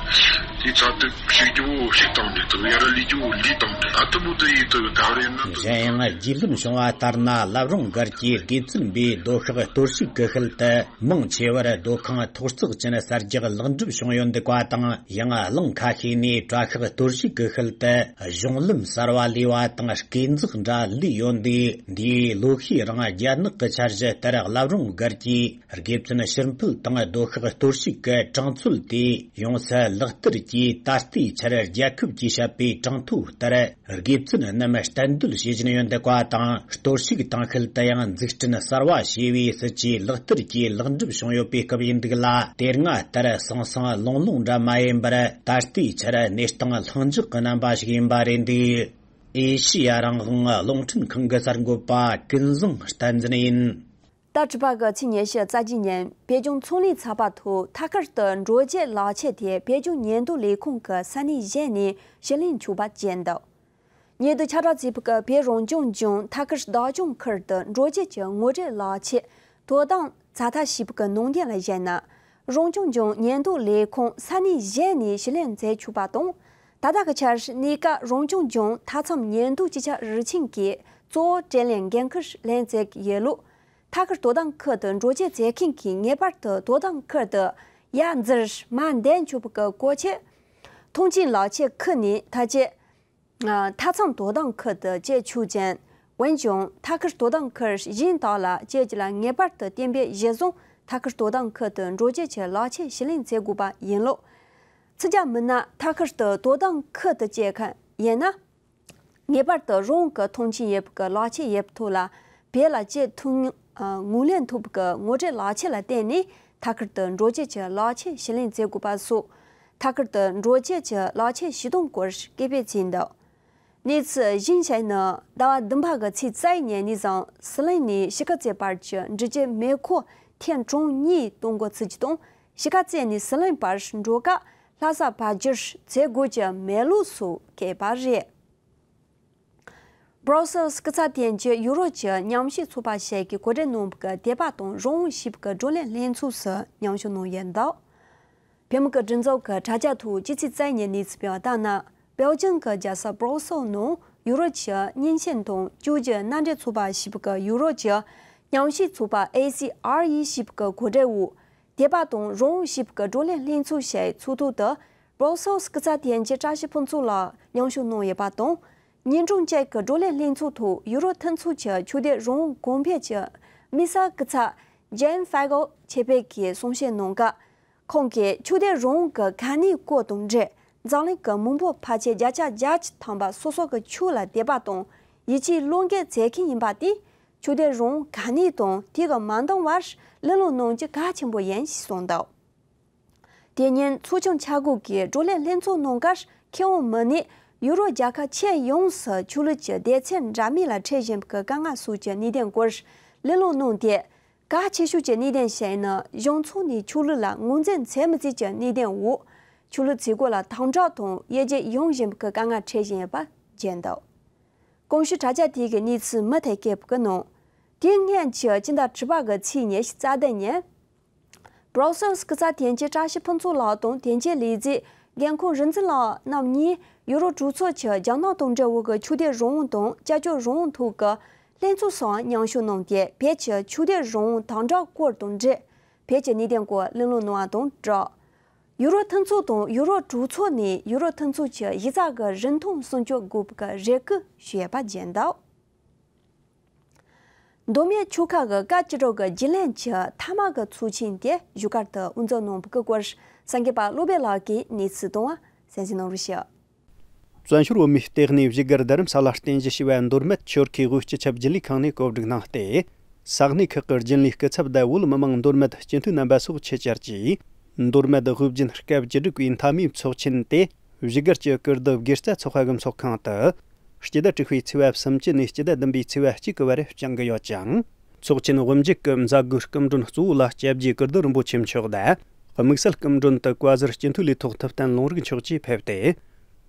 དེ་ཚ་དུས་ཞིག་རྒྱུ་བོ་ཞིག་བཏང་འདུག་ཡ་ར་ལས་རྒྱུ་བོ་ལས་བཏང་འདུག་ད་དུ་མོ་དུ་ཡིན་དུ་ག་རེ་ཡིན་ན་དུ། གཞན་ཡང་རྒྱུས་ལོན་བྱུང་བ་ལྟར་ན། བླ་བྲང་སྒར་གྱི་དགེ་བཙུན་པའི་སྡོད་ཤག་གཏོར་བཤིག་གི་ཤུལ་དུ་མང་ཆེ་བར་སྡོད་ཁང་ཐོག་བརྩེགས་ཅན་གསར་རྒྱག་ལེགས་འགྲུབ་བྱུང་ཡོད་འདུག་པ་དང་། ཡང་གླིང་ཁ་ཤས་ནས་གྲྭ་ཤག་གཏོར་བཤིག་གི་ཤུལ་དུ་གཞུང་ལམ་གསར་བ་ལས་པ་དང་སྐས་འཛེག་འདྲ་ལས་ཡོད་འདུག་འདིའི་ལོ་ཤས་རིང་རྒྱ་ནག་གི་འཆར་གཞི་ལྟར་བླ་བྲང་སྒར་གྱི་དགེ་བཙུན་ཕྱིར་འཕུད་དང་སྡོད་ཤག་གཏོར་བཤིག་གི་གྲངས་ཚོད་དེ་ཡོངས་སུ་ལག་བསྟར་གྱིས་ད་ལྟའི་ཆར་རྒྱལ་ཁབ་ཀྱིས་བཤད་པའི་གྲངས་ཐོ་ལྟར། དགེ་བཙུན་རྣམས་གཏན་སྡོད་བྱེད་བཞིན་ཡོད་འདུག་པ་དང་། གཏོར་བཤིག་བཏང་ཤུལ་དུ་ཡང་འཛུགས་སྐྲུན་གསར་བ་བྱས་པའི་སྲིད་ཇུས་ལག་བསྟར་གྱིས་ལེགས་འགྲུབ་བྱུང་ཡོད་པའི་སྐབས་ཡིན་འདུག་ལ། དེ་སྔ་ལྟར་ཟང་ཟིང་ལོང་ལོང་འདྲ་མ་ཡིན་པར། ད་ལྟའི་ཆར་གནས་སྟངས་ལྷིང་འཇགས་ཀྱི་རྣམ་པ་ཞིག་ཡིན་པ་རེད་འདུག་ཨེ་ཤི་ཡ་རང་དབང་རླུང་འཕྲིན་ཁང་གི་གསར་འགོད་པ་ཀུན་བཟང་བསྟན་འཛིན་ཡིན། ཟླ་དྲུག་པ་གི་ཚེས་ཉི་ཤུ་རྩ་གཅིག་ཉིན་བོད་ལྗོངས་ཚོང་ལས་ཚགས་པར་ཐོག་ཐད་ཀར་དུ་འགྲོ་སྐྱོད་ལག་ཁྱེར་དེ་བོད་ལྗོངས་ཉེན་རྟོག་ལས་ཁུངས་ཀྱི་ས་གནས་གཞན་ནས་ཞི་ལྷག་ཆོག་པ་བྱས་འདུག་ཉེ་དུ་ཁྱབ་བསྒྲགས་བྱས་པའི་བོད་རང་སྐྱོང་ལྗོངས་ཐད་ཀར་བདག་སྐྱོང་ཁུལ་དུ་འགྲོ་སྐྱོད་ཀྱི་ངོ་སྤྲོད་ལག་ཁྱེར་དོ་དམ་ཚ་ཐག་ཞེས་པའི་ནང་དོན་ལ་གཞིགས་ན། རང་སྐྱོང་ལྗོངས་ཉེན་རྟོག་ལས་ཁུངས་ས་གནས་གཞན་ནས་ཞི་ལྷག་མཛད་ཆོག་པ་དང་། ད་ལྟ་གི་ཆར་གནས་སྐབས་རང་སྐྱོང་ལྗོངས་མཐའ་མཚམས་ཉེན་རྟོག་སྤྱི་ཁྱབ་རུ་ཆེན་གྱིས་གཙོ་བོ་དྲིས་ལན་འགན་འཁུར་ལེན་མཛད་ཀྱི་ཡོད་ལུགས། ཐད་ཀར་དོ་དམ་ཁུལ་དུ་འགྲོ་སྐྱོད་མཛད་མཁན་གྱིས་ངེས་པར་དུ་དོ་དམ་ཁུལ་དུ་ཡར་འཛུལ་མར་འདེད་ཆོག་པའི་གོ་ཆོད། མཐོང་མཆན་ལག་ཁྱེར་ཁུར་ནས་ཐག་བཅད། ཨ། མཐའ་མཚམས་དོ་དམ་ཁུལ་དུ་བསྐྱོད་ཆོག་ཅིང་། འོན་ཀྱང་ཐད་ཀར་དོ་དམ་ཁུལ་གཞན་དག་ལ་བསྐྱོད་རྒྱུ་ལ་ངེས་པར་དུ་བསྟན་པའི་གཞི་བཟུང་ཐད་ཀར་དོ་དམ་ཁུལ་དུ་འགྲོ་སྐྱོད་ཀྱི་ལག་ཁྱེར་ཞི་ལྷག་མཛད་དགོས་པ་ཡིན་ལུགས། ཕྱི་རྒྱལ་མི་སྣ་ཐད་ཀར་དུ་དོ་དམ་ཁུལ་དུ་བསྐྱོད་མཁན་ཡིན་ན། ངེས་པར་དུ་རང་གི་མཐོང་མཆན་ཡོད་པའི་ལག་ཁྱེར་ཡོད་པའི་ཐོག་ལ་བོད་ལ་བསྐྱོད་ཐུབ་མིན་ངོས་ལེན་ཐུབ་པའི་ངོ་སྤྲོད་ལག་ཁྱེར་ལ་བརྟེན་ནས་ཐད་ཀར་དུ་འགྲོ་སྐྱོད་ཀྱི་ལག་ཁྱེར་ཞི་ལྷག་མཛད་དགོས་པ་སོགས། ཐད་ཀར་དུ་འགྲོ་སྐྱོད་ཀྱི་ལག་ཁྱེར་ཞུ་སྟངས་སྐོར་སྐད་འབོད་བྱས་འདུག་གནས་ཚུལ་གཞན་ཞིག་ནི། ཟླ་བ་བདུན་པ་གི་ཚེས་རྩ་བཞི་ཉིན་ནས་བཟུང་ཟི་ལིང་ནས་གཞིས་ཀ་རྩེ་བར་གྱི་འགྲུལ་སྐྱེལ་མེ་འཁོར་ཐེངས་གྲངས་གཉིས་གཏོང་འགོ་ཚུགས་རྒྱུ་དང་། གཞིས་ཀ་རྩེ་ནས་ཟི་ལིང་བར་འགྲོ་སྐབས་ལྷ་ས་བར་བསྒྱུར་མཛད་དགོས་ཀྱི་མེད་ལུགས་སོགས་བཀོད་པ་རེད། Brussels་སྐུ་ཚབ་དོན་གཅོད་ཡུ་རོབ་ཀྱི་ཉམས་ཞིབ་ཚོགས་པ་ཞིག་གིས་གོ་སྒྲིག་གནང་བའི་དད་པ་དང་རང་དབང་ཞེས་པའི་བགྲོ་གླེང་ལྷན་ཚོགས་སུ་མཉམ་ཞུགས་གནང་ཡོད་འདུག་བོད་མི་གི་སྒྲིག་འཛུགས་ཀྱི་དྲ་རྒྱ་ཐོག་སྤྱི་ཚེས་རྩ་གཉིས་ཉིན་གནས་ཚུལ་སྤེལ་བ་ལྟར་ན། སྦེལ་ཇམ་གྱི་རྒྱལ་ས་Brussels་ནང་ཡུ་རོབ་ཀྱི་སྙན་ཞུ་དང་བཅོས་སྒྱུར་མནའ་འབྲེལ་ཚོགས་པ་ཞེས་པའི་ཡུ་རོབ་ཀྱི་ཉམས་ཞིབ་ཚོགས་པ་A C R E་ཞེས་པའི་གོ་སྒྲིག་འོག་དད་པ་དང་རང་དབང་ཞེས་པའི་བགྲོ་གླེང་ལྷན་ཚོགས་ཤིག་ཚོགས་ཐོག་ཏུ་Brussels་སྐུ་ཚབ་དོན་གཅོད་བཀྲ་ཤིས་ཕུན་ཚོགས་ལགས་མཉམ་ཞུགས་གནང་ཡོད་པ་དང་། ཉིན་གྲངས་གཅིག་གི་བགྲོ་གླེང་ལྷན་ཚོགས་ཐོག་ཡུ་རོབ་མཐུན་ཚོགས་ཀྱི་ཆོས་དད་རང་དབང་གོང་འཕེལ་གྱི་དམིགས་བསལ་སྐུ་ཚབ་Jan Fagel་ཆེད་ཕེབས་ཀྱིས་གསུང་བཤད་གནང་སྐབས། ཁོང་གིས་ཆོས་དད་རང་དབང་གི་གལ་གནད་སྐོར་དང་འབྲེལ། འཛམ་གླིང་གི་མི་འབོར་འཕར་ཆེན་བརྒྱ་ཆ་བརྒྱད་ཅུ་ཐམ་པ་སོ་སོ་གི་ཆོས་ལ་དད་པ་དང་ཡིད་ཆེས་བློ་འགེལ་མཛད་མཁན་ཡིན་པ་དེས། ཆོས་དད་རང་དབང་གལ་གནད་དང་དེ་གི་མ་འདང་བར་གླེང་སློང་གནང་རྒྱུ་གལ་ཆེན་པོ་ཡིན་ཞེས་གསུངས་འདུག་དེ་ཉིན་ཚོགས་ཆུང་ཆ་བགོས་ཀྱིས་བགྲོ་གླེང་ལྷན་ཚོགས་ནང་ཁུལ་མཁས་དབང་མི་སྣས་ཡུ་རོབ་རྒྱལ་ཁབ་ཁྱོན་ཡོངས་སུ་ཆོས་ལུགས་ཀྱི་སྡེ་ཚན་འདྲ་མིན་ལ་འཕྲད་བཞིན་པའི་དཀའ་ངལ་སོགས་ཀྱི་གནད་དོན་སྐོར་གླེང་སློང་གནང་སྟེ། གལ་ཆེ་ཤོས་ཀྱི་གནད་དོན་ཞིག་ནི་གཞུང་ཚོགས་ནས་ཆོས་ལུགས་ལ་ངོས་འཛིན་མཛད་མི་མཛད་ཀྱི་གནད་དོན་འོག་ཆོས་ལུགས་ཚིག་གོ་ལ་དམ་དྲག་དང་དབྱེ་འབྱེད་ཡོང་བཞིན་པའི་དཀའ་ངལ་འཕྲད་བཞིན་ཡོད་པ་བརྗོད་འདུག་གོང་ཞུས་དྲ་རྒྱ་དེ་གའི་གནས་ཚུལ་མུ་མཐུད་སྤེལ་གྱི་ནང་། དེ་སྔོན་གྱི་སྤྱི་ཟླ་དྲུག་པ་གི་ཚེས་ཉི་ཤུ་རྩ་བདུན་ཉིན། Brussels་སྐུ་ཚབ་དོན་གཅོད་བཀྲ་ཤིས་ཕུན་ཚོགས་ལགས་དང་དོན་གཅོད་ལས་རྫས་འགན་འཁུར་རིག་འཛིན་ལགས་རྣམ་གཉིས་ཡུ་རོབ་གྲོས་ཚོགས་ཀྱི་རྒྱ་ནག་དང་འབྲེལ་བའི་ཆོས་དད་རང་དབང་དང་སྐྱབས་བཅོལ་རང་དབང་ཐོག་གི་ལྷན་ཚོགས་སུའང་མཉམ་ཞུགས་གནང་སྟེ། བོད་ཀྱི་ཆོས་དད་རང་དབང་དམ་དྲག་སྐོར་དང་འབྲེལ། བོད་ཀྱི་གནད་དོན་སྐོར་གླེང་སློང་གནང་བ་དང་སྦྲགས། ཡུ་རོབ་མཐུན་ཚོགས་དང་ཡུ་རོབ་གྲོས་ཚོགས་ནས་ཡུ་རོབ་མཐུན་ཚོགས་ཀྱི་གཞི་རྩ་གི་རིན་ཐང་སྲུང་སྐྱོབ་དགོས་པའི་རེ་སྐུལ་ཞུས་ཡོད་པ་བརྗོད་འདུག་མདོ་སྨད་ཆོལ་ཁ་གི་སྐབས་བཅུ་དྲུག་གི་རྒྱུན་ལས་ཀྱི་མཐའ་མ་གི་ཚོགས་ཆེན་དེ་བཞུགས་སྒར་དུ་དབུ་འཛུགས་གནང་བའི་སྐོར་གསར་འགོད་པ་བློ་བྷེ་ལགས་ཀྱིས་གནས་ཚུལ་བཏང་བ་གསན་གཟིགས་གནང་རོགས་ཞུ། བཙན་བྱོལ་བོད་མིའི་ལྟེ་གནས་བཞུགས་སྒར་རྡ་རམ་ས་ལར་རྟེན་གཞི་བྱས་པའི་མདོ་སྨད་ཆོལ་ཁའི་དབུས་སྤྱི་ཁྱབ་རྒྱུན་ལས་ཁང་ནས་གོ་སྒྲིག་གནང་སྟེ། ས་གནས་ཁག་གི་རྒྱུན་ལས་སྐུ་ཚབ་དང་བོད་མི་མང་མདོ་སྨད་སྤྱི་འཐུས་རྣམ་པ་སོགས་ཆེད་བཅར་གྱིས། མདོ་སྨད་དབུས་རྒྱུན་སྐབས་བཅུ་དྲུག་པའི་མཐའ་མའི་ཚོགས་ཆེན་དེ་བཞུགས་སྒར་གྱི་ཀིར་ཏི་དགེ་རྩ་ཚོགས་པ་གི་ཚོགས་ཁང་དུ། སྤྱི་ཟླ་དྲུག་པའི་ཚེས་པ་སུམ་ཅུ་ནས་སྤྱི་ཟླ་བདུན་པའི་ཚེས་པ་གཅིག་གི་བར་བསྐྱང་གི་ཡོད་ཅིང་། ཚོགས་ཆེན་དབུ་འབྱེད་ཀྱི་མཛད་སྒོའི་སྐུ་མགྲོན་གཙོ་བོ་ལ་སྐྱབས་རྗེ་ཀིར་ཏི་རིན་པོ་ཆེ་མཆོག་དང་། དམིགས་བསལ་སྐུ་མགྲོན་དུ་བཀའ་ཟུར་སྤྱི་འཐུས་ལས་ཐོག་ཐུབ་བསྟན་ལུང་རིགས་མཆོག་བཅས་ཕེབས་ཏེ།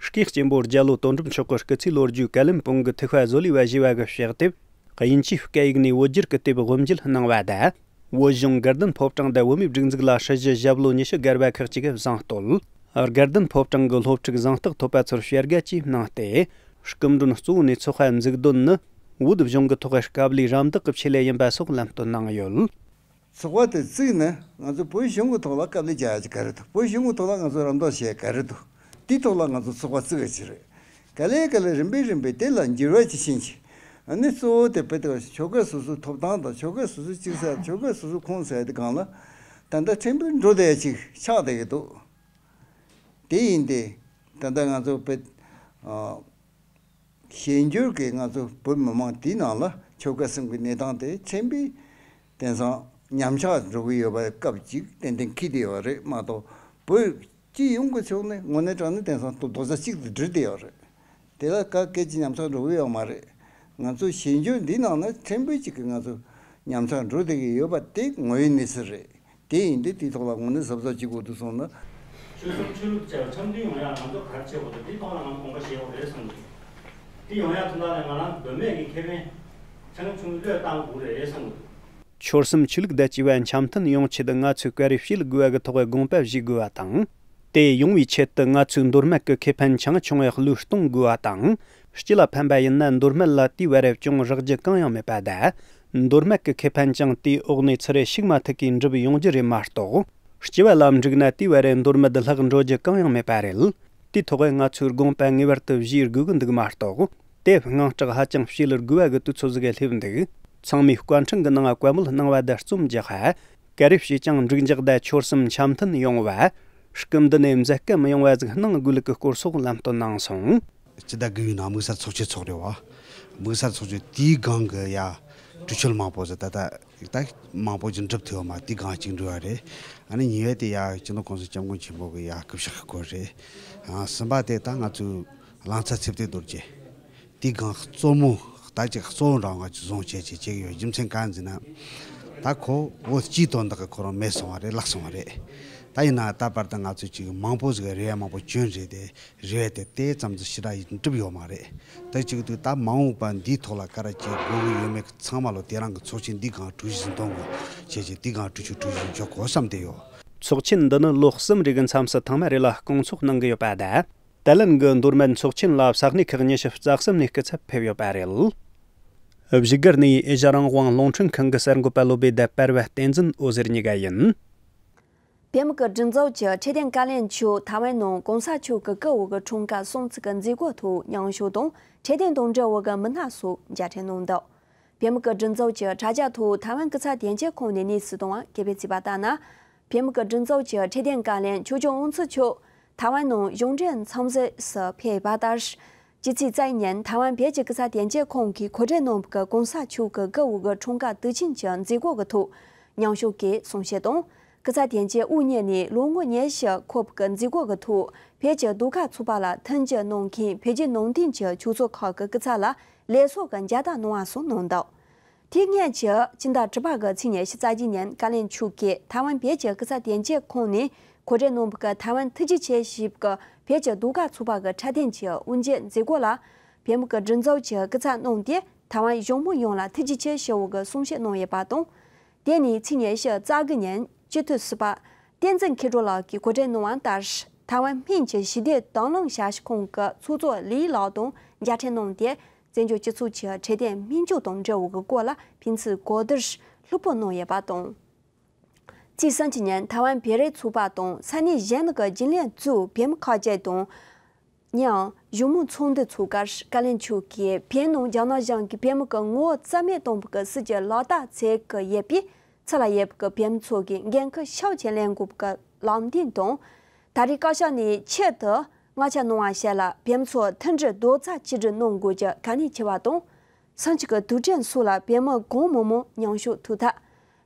སྐུའི་གཅེན་པོ་རྒྱ་ལོ་དོན་གྲུབ་མཆོག་གི་སྐུ་ཚེའི་ལོ་རྒྱུས་ཀ་ལན་སྤུངས་ཀྱི་ཐུགས་དཔལ་བཟོད་ལས་པ་ཞི་བ་གིས་ཕྱག་དེབ། དབྱིན་ཇིའི་སྐད་ཡིག་ནས་བོད་བསྒྱུར་གྱི་དེབ་དབུ་འབྱེད་གནང་བ་དང་། བོད་གཞུང་དགའ་ལྡན་ཕོ་བྲང་དུ་བོད་མིའི་སྒྲིག་འཛུགས་ལ་སྲི་ཞུ་ཞབས་ལོ་ཉི་ཤུ་བརྒལ་བ་ཁག་ཅིག་གིས་བཟང་བསྟོད། དགའ་ལྡན་ཕོ་བྲང་གི་སློབ་ཕྲུག་གཟེངས་རྟགས་ཐོབ་པ་ཚོར་བྱ་དགའ་བཅས་གནང་སྟེ། སྐུ་མགྲོན་གཙོ་བོ་ནས་ཚོགས་པ་འཛུགས་དོན་ནི་བོད་གཞུང་གི་ཐོག་དཀའ་ལས་རམ་འདེགས་ཀྱི་ཆེད་ལས་ཡིན་པ་སོགས་ལམ་སྟོན་གནང་ཡོད། ཚོགས་པ་དེ་བཙུགས་ནས་ང་ཚོ་བོད་གཞུང་གི་ཐོག་ལ་དཀའ་ལས་རྒྱག་ཡ་ཅིག་ག་རེ་འདུག་བོད་གཞུང་གི་ཐོག་ལ་ང་ཚོ་རམ་འདེགས་བྱེད་ཡ་ག་རེ་འདུག་དེའི་ཐོག་ལ་ང་ཚོ་ཚོགས་པ་བཙུགས་ཡ་ཅིག་རེད། ག་ལེ་ག་ལེ་རིམ་པས་རིམ་པས་དེ་ལ་འགྱུར་བ་ཅིག་ཕྱིན་ཅིག་ཨ་ནི་གཙོ་བོ་དེ་བོད་དེ་ཆོལ་ཁ་སོ་སོའི་ཐོབ་ཐང་དང་ཆོལ་ཁ་སོ་སོའི་གཅིག་ས་ཆོལ་ཁ་སོ་སོའི་ཁོངས་ཟེར་དེ་སྒང་ལ་ད་ལྟ་ཕྲན་བུ་འགྲོ་བསྡད་ཡ་ཅིག་ཆགས་བསྡད་ཀྱི་འདུག་དེ་ཡིན་ཏེ་ད་ལྟ་ང་ཚོ་བོད་ཨ། གཞན་འགྱུར་གྱི་ང་ཚོ་བོད་མི་མང་དེའི་ནང་ལ་ཆོལ་ཁ་གསུམ་གྱི་གནས་སྟངས་དེ་ཕྲན་བུ་དེང་སང་ཉམས་ཆག་འགྲོ་གི་ཡོད་པ་སྐབས་ཅིག་ཏན་ཏན་འཁེལ་བསྡད་ཡོད་རེད་མ་གཏོགས། བོད་སྤྱི་ཡོངས་ཀྱི་ཕྱོགས་ནས་དངོས་གནས་དྲང་གནས་དེང་སང་རྡོག་རྡོག་རྩ་གཅིག་ཏུ་སྒྲིལ་བསྡད་ཡོད་རེད། དེ་ལ་ག་སྐད་ཅིག་ཉམས་ཆག་འགྲོ་གི་ཡོད་མ་རེད། ང་ཚོ་གཞན་འགྱུར་འདིའི་ནང་ན་ཕྲན་བུ་ཅིག་གི་ང་ཚོ་ ཉམས་ཆག་འགྲོ་བསྡད་ཀྱི་ཡོད་པ་དེ་ངོས་ཡིན་གནས་ཚུལ་རེད། དེ་ཡིན་དུས་དེའི་ཐོག་ལ་དངོས་གནས་གཟབ་གཟབ་བྱེད་དགོས་འདུག་གསུངས་ན། ཆོལ་གསུམ་ཆོས་ལུགས་བཅས་པ་འཆམ་མཐུན་ཡོང་ཡ་ང་ཚོ་ག་རེ་བྱེད་དགོས་འདུག་དེའི་ཐོག་ལ་ང་ཚོ་དགོངས་པ་བཞེས་དགོས་རེད་བསམ་གྱི་འདུག་དེ་ཡོང་ཡ་དོན་དག་ལ་ང་རང་མདོ་སྨད་ཀྱི་ཁེ་ཕན་ཆུང་ཆུང་བློས་བཏང་དགོས་རེད་བསམ་གྱི་འདུག་ཆོལ་གསུམ་ཆོས་ལུགས་དང་བཅས་པ་འཆམ་མཐུན་ཡོང་ཆེད་ང་ཚོས་ག་རེ་བྱེད་དགོས་པ་གི་ཐོག་དགོངས་པ་བཞེས་དགོས་པ་དང་། དེ་ཡོང་བའི་ཆེད་དུ་ང་ཚོས་མདོ་སྨད་ཀྱི་ཁེ་ཕན་ཆུང་ཆུང་བ་བློས་གཏོང་དགོས་པ་དང་། སྤྱི་ལ་ཕན་པ་ཡིན་ན་མདོ་སྨད་ལ་དེའི་བར་ཅུང་རག་རྒྱུ་གང་ཡང་མེད་པ་དང་། མདོ་སྨད་ཀྱི་ཁེ་ཕན་ཀྱང་དེའི་འོག་ནས་ཚུར་ཞུགས་མ་ཐུབ་གི་འགྲུབ་ཡོང་རྒྱུ་རེད་མ་གཏོགས། སྤྱི་བ་ལ་འགྲིག་ན་དེའི་བར་མདོ་སྨད་ལྷག་འགྲོ་རྒྱུ་གང་ཡང་མེད་པ་རེད། དེའི་ཐོག་ང་ཚོས་དགོངས་པ་ངེས་པར་དུ་བཞེས་དགོས་ཀྱི་འདུག་མ་གཏོགས། དེ་དངངས་སྐྲག་ཧ་ཅང་བྱེད་དགོས་པ་གི་དུས་ཚོད་ཟིག་སླེབས་འདུག་ཚང་མས་བཀའ་འཕྲིན་གྱི་ནང་བཀའ་མོལ་གནང་བ་དང་རྩོམ་རྒྱག་ཧ། ག་རེ་བྱས་ཀྱང་འགྲིག་འཇགས་དང་ཆོལ་གསུམ་འཆམ་མཐུན་ཡོང་བ། སྐུ་མདུན་ནས་མཛད་སྐབས་མི་ཡོང་བ་ཟིག་གནང་དགོས་ལུགས་ཀྱི་སྐོར་སོགས་ལམ་སྟོན་གནང་སོང་། སྤྱི་ཟླ་དགུ་པའི་ནང་དམིགས་བསལ་ཚོགས་ཆེན་ཚོགས་རེད་བ། དམིགས་བསལ་ཚོགས་ཆེན་དེའི་སྒང་གི་ཡ་གྲོས་ཆོད་མང་པོ་ཟིག་ད་ལྟ་ད་མང་པོ་ཅིག་འགྲུབ་ཐུབ་ཡོད་མ་དེའི་སྒང་གཅིག་འགྲོ་བ་རེད། ཨ་ནི་གཉིས་པ་དེ་ཡ་སྤྱི་ནོར་གོང་ས་སྐྱབས་མགོན་ཆེན་པོ་གི་ཡ་སྐུ་ཕྱྭ་གི་སྐོར་རེད། ཨ་གསུམ་པ་དེ་ད་ང་ཚོའི་གླང་ཚ་ཚེ་བརྟན་རྡོ་རྗེ། དེའི་སྒང་གཙོ་མོ་ད་ཅིག་གཙོ་བོ་འདྲ་བ་ཅིག་བཟུང་བྱས་བྱས་བྱེད་ཀྱི་ཡོད། རྒྱུ་མཚན་གང་ཡིན་ཟེར་ན། ད་ཁོ་བོད་སྤྱིའི་དོན་དག་གི་ཁོ་རང་མེད་སོང་བ་རེད། བརླག་སོང་བ་རེད། ད་ཡིན་ན་ད་བར་དུ་ང་ཚོས་ཅིག་མང་པོ་ཞིག་རེ་བ་མང་པོ་བཅོལ་རེད་དེ། རེད་དེ་དེ་ཙམ་དུ་ཞེ་དྲག་ཡིན་འགྲུབ་ཡོད་མ་རེད། དེ་གཅིག་དུས་ད་མ་འོངས་པ་འདིའི་ཐོག་ལ་ག་རེ་བྱེད་དགོས་ཀྱི་ཡོད་མེད་ཚང་མ་ལོ་དེ་རང་གི་ཚོགས་ཆེན་འདིའི་སྒང་གྲོས་གཞི་འདོན་དགོས་བྱས་བྱས་དེའི་སྒང་གྲོས་ཆོད་གྲོས་གཞི་འཇོག་དགོས་བསམ་བསྡད་ཡོད། ཚོགས་ཆེན་འདི་ནི་ལོ་གསུམ་རེ་གི་མཚམས་སུ་ཐེངས་མ་རེ་ལ་སྐོང་ཚོགས་གནང་གི་ཡོད་པ་དང་། ཏཱ་ལན་གྱི་མདོ་སྨད་ཚོགས་ཆེན་ལ་ས་གནས་ཁག་ཉི་ཤུ་རྩ་གསུམ་ནས་སྐུ་ཚབ་ཕེབས་ཡོད་པ་རེད། བཞུགས་སྒར་ནས་ཨེ་ཤ་རང་དབང་རླུང་འཕྲིན་ཁང་གི་གསར་འགོད་པ་བློ་བྷེ་དང་པར་བ་བསྟན་འཛིན་འོད་ཟེར་གཉིས་ཀ་ཡིན། བོད་མི་གི་སྒྲིག་འཛུགས་ཀྱི་འཕྲོད་བསྟེན་བཀའ་བློན་མཆོག་ཐའེ་ཝན་ནང་གོང་ས་མཆོག་གི་སྐུ་འོག་གི་འཁྲུངས་སྐར་སྲུང་བརྩི་གི་མཛད་སྒོ་ཐོག་མཉམ་ཞུགས་དང་འཕྲོད་བསྟེན་དང་འབྲེལ་བ་གི་མི་སྣ་སོགས་མཇལ་འཕྲད་གནང་འདུག་བོད་མི་གི་སྒྲིག་འཛུགས་ཀྱི་དྲ་རྒྱ་ཐོག་ཐའེ་ཝན་སྐུ་ཚབ་དོན་གཅོད་ཁང་ནས་གནས་ཚུལ་བཏང་བ་སྐད་སྤེལ་བྱས་པ་ལྟར་ན། བོད་མི་གི་སྒྲིག་འཛུགས་ཀྱི་འཕྲོད་བསྟེན་བཀའ་བློན་ཆོས་སྐྱོང་དབང་ཕྱུག་མཆོག་ཐའེ་ཝན་ནང་གཞུང་འབྲེལ་འཚམས་གཟིགས་སུ་ཕེབས་པ་ལྟར། ཕྱི་ཚེས་རྩ་བཞི་ཉིན་ཐའེ་ཝན་བོད་ཀྱི་སྐུ་ཚབ་དོན་གཅོད་ཁང་གིས་གོ་སྒྲིག་གནང་བའི་གོང་ས་མཆོག་གི་སྐུ་འོག་གི་འཁྲུངས་སྐར་དུས་ཆེན་གྱི་མཛད་སྒོ་གི་ཐོག་མཉམ་ཞུགས་ཀྱིས་གསུང་བཤད་དང་། སྐུ་ཚབ་དོན་གཅོད་དབུ་བརྙེས་ནས་ལོ་ངོ་ཉི་ཤུ་འཁོར་བའི་མཛད་སྒོ་གི་ཐོག་བོད་ཀྱི་ཟློས་གར་ཚོགས་པ་ལ་མཐུན་འགྱུར་གནང་མཁན་བོད་བརྒྱུད་ནང་བསྟན་གྱི་ཆོས་ཚོགས་ཁག་གི་སྐུ་ཚབ་ལ་ལས་ཚོགས་ཀྱི་མཇལ་དར་གནང་བ་སོགས་གནང་འདུག་དེ་སྔོན་གྱི་ཕྱི་ཟླ་དྲུག་པ་གི་ཚེས་ཉི་ཤུ་རྩ་གཅིག་ཉིན་བཀའ་བློན་མཆོག་གིས་ཐའེ་ཝན་བོད་ཀྱི་སྐུ་ཚབ་དོན་གཅོད་ཁང་ནས་གོ་སྒྲིག་གནང་བའི་ཐའེ་ཝན་ཐུགས་རྗེ་ཆེ་ཞེས་པའི་བོད་ཀྱི་ཟློས་གར་ཚོགས་པ་གི་འཁྲབ་སྟོན་གྱི་དབུ་འབྱེད་མཛད་སྒོ་ལ་བོད་མི་གི་སྒྲིག་འཛུགས་ཀྱི་སྐུ་ཚབ་གནང་སྟེ་ཐའེ་ཝན་གཞུང་མང་ཡོངས་ལ་ཐུགས་རྗེ་ཆེ་ཞུ་བ་གི་གསུང་བཤད་གནང་ཡོད་པ་དང་། དེ་ནས་ཚེས་ཉི་ཤུ་རྩ་དགུ་ཉིན་སྤྱི་འཐུས་ཟུར་པ་བསྟན་འཛིན་མཁས་གྲུབ་ལགས་ཀྱིས་གོ་སྒྲིག་གནང་བ་ལྟར་ཐའེ་ཝན་སྨན་གྱི་ཞི་བདེ་དང་བླངས་ཞབས་ཞུ་ཁང་གི་ཚོགས་གཙོ་ལི་ལགས་དང་མཇལ་འཕྲད་གནང་སྟེ། བཙན་བྱོལ་སྤྱི་ཚོགས་ཀྱི་འཕྲོད་བསྟེན་སྨན་བཅོས་དང་འབྲེལ་བའི་སྐོར་ལ་ཕན་ཚུན་གོ་བསྡུར་ལྷུག་པོ་གནང་ཡོད་པ་དང་། ཚེས་སུམ་ཅུ་ཉིན་ཐའེ་ཝན་བོད་རིགས་ཚོགས་པ་དང་ས་གནས་གཞན་གྱི་རྒྱུན་ལས་གཙོས་བོད་མི་ཁག་ཅིག་དང་། ཡང་གཞུང་མང་ཚོགས་འདུ་ཚོགས་སྐབས་བཀའ་བློན་མཆོག་གིས་བོད་ནང་རྒྱ་ནག་གཞུང་གིས་བོད་མི་གི་ངོ་བོ་རྩ་མེད་གཏོང་བའི་སྲིད་ཇུས་ལག་བསྟར་བྱེད་ཀྱི་ཡོད་པས། ཚུར་ལ་ཡོད་པའི་བོད་མི་ཚོ་གིས་འགན་ཁུར་ཤུགས་ཆེ་ལེན་དགོས་པའི་ལམ་སྟོན་དང་། ད་རེས་བཀའ་ཤག་ནས་ཆེད་དུ་མངགས་ཆ་གནང་བ་ཞིག་ལ་བོད་མི་ཚོ་མཐུན་སྒྲིལ་རྡོག་རྩ་གཅིག་སྒྲིལ་གནང་དགོས་ཀྱི་གལ་གནད་ཆེ་བ་དང་། ས་གནས་ཀྱི་དུས་དྲན་སོགས་ལ་བོད་མི་གང་མང་མང་མཉམ་ཞུགས་ཐུབ་ཐབས།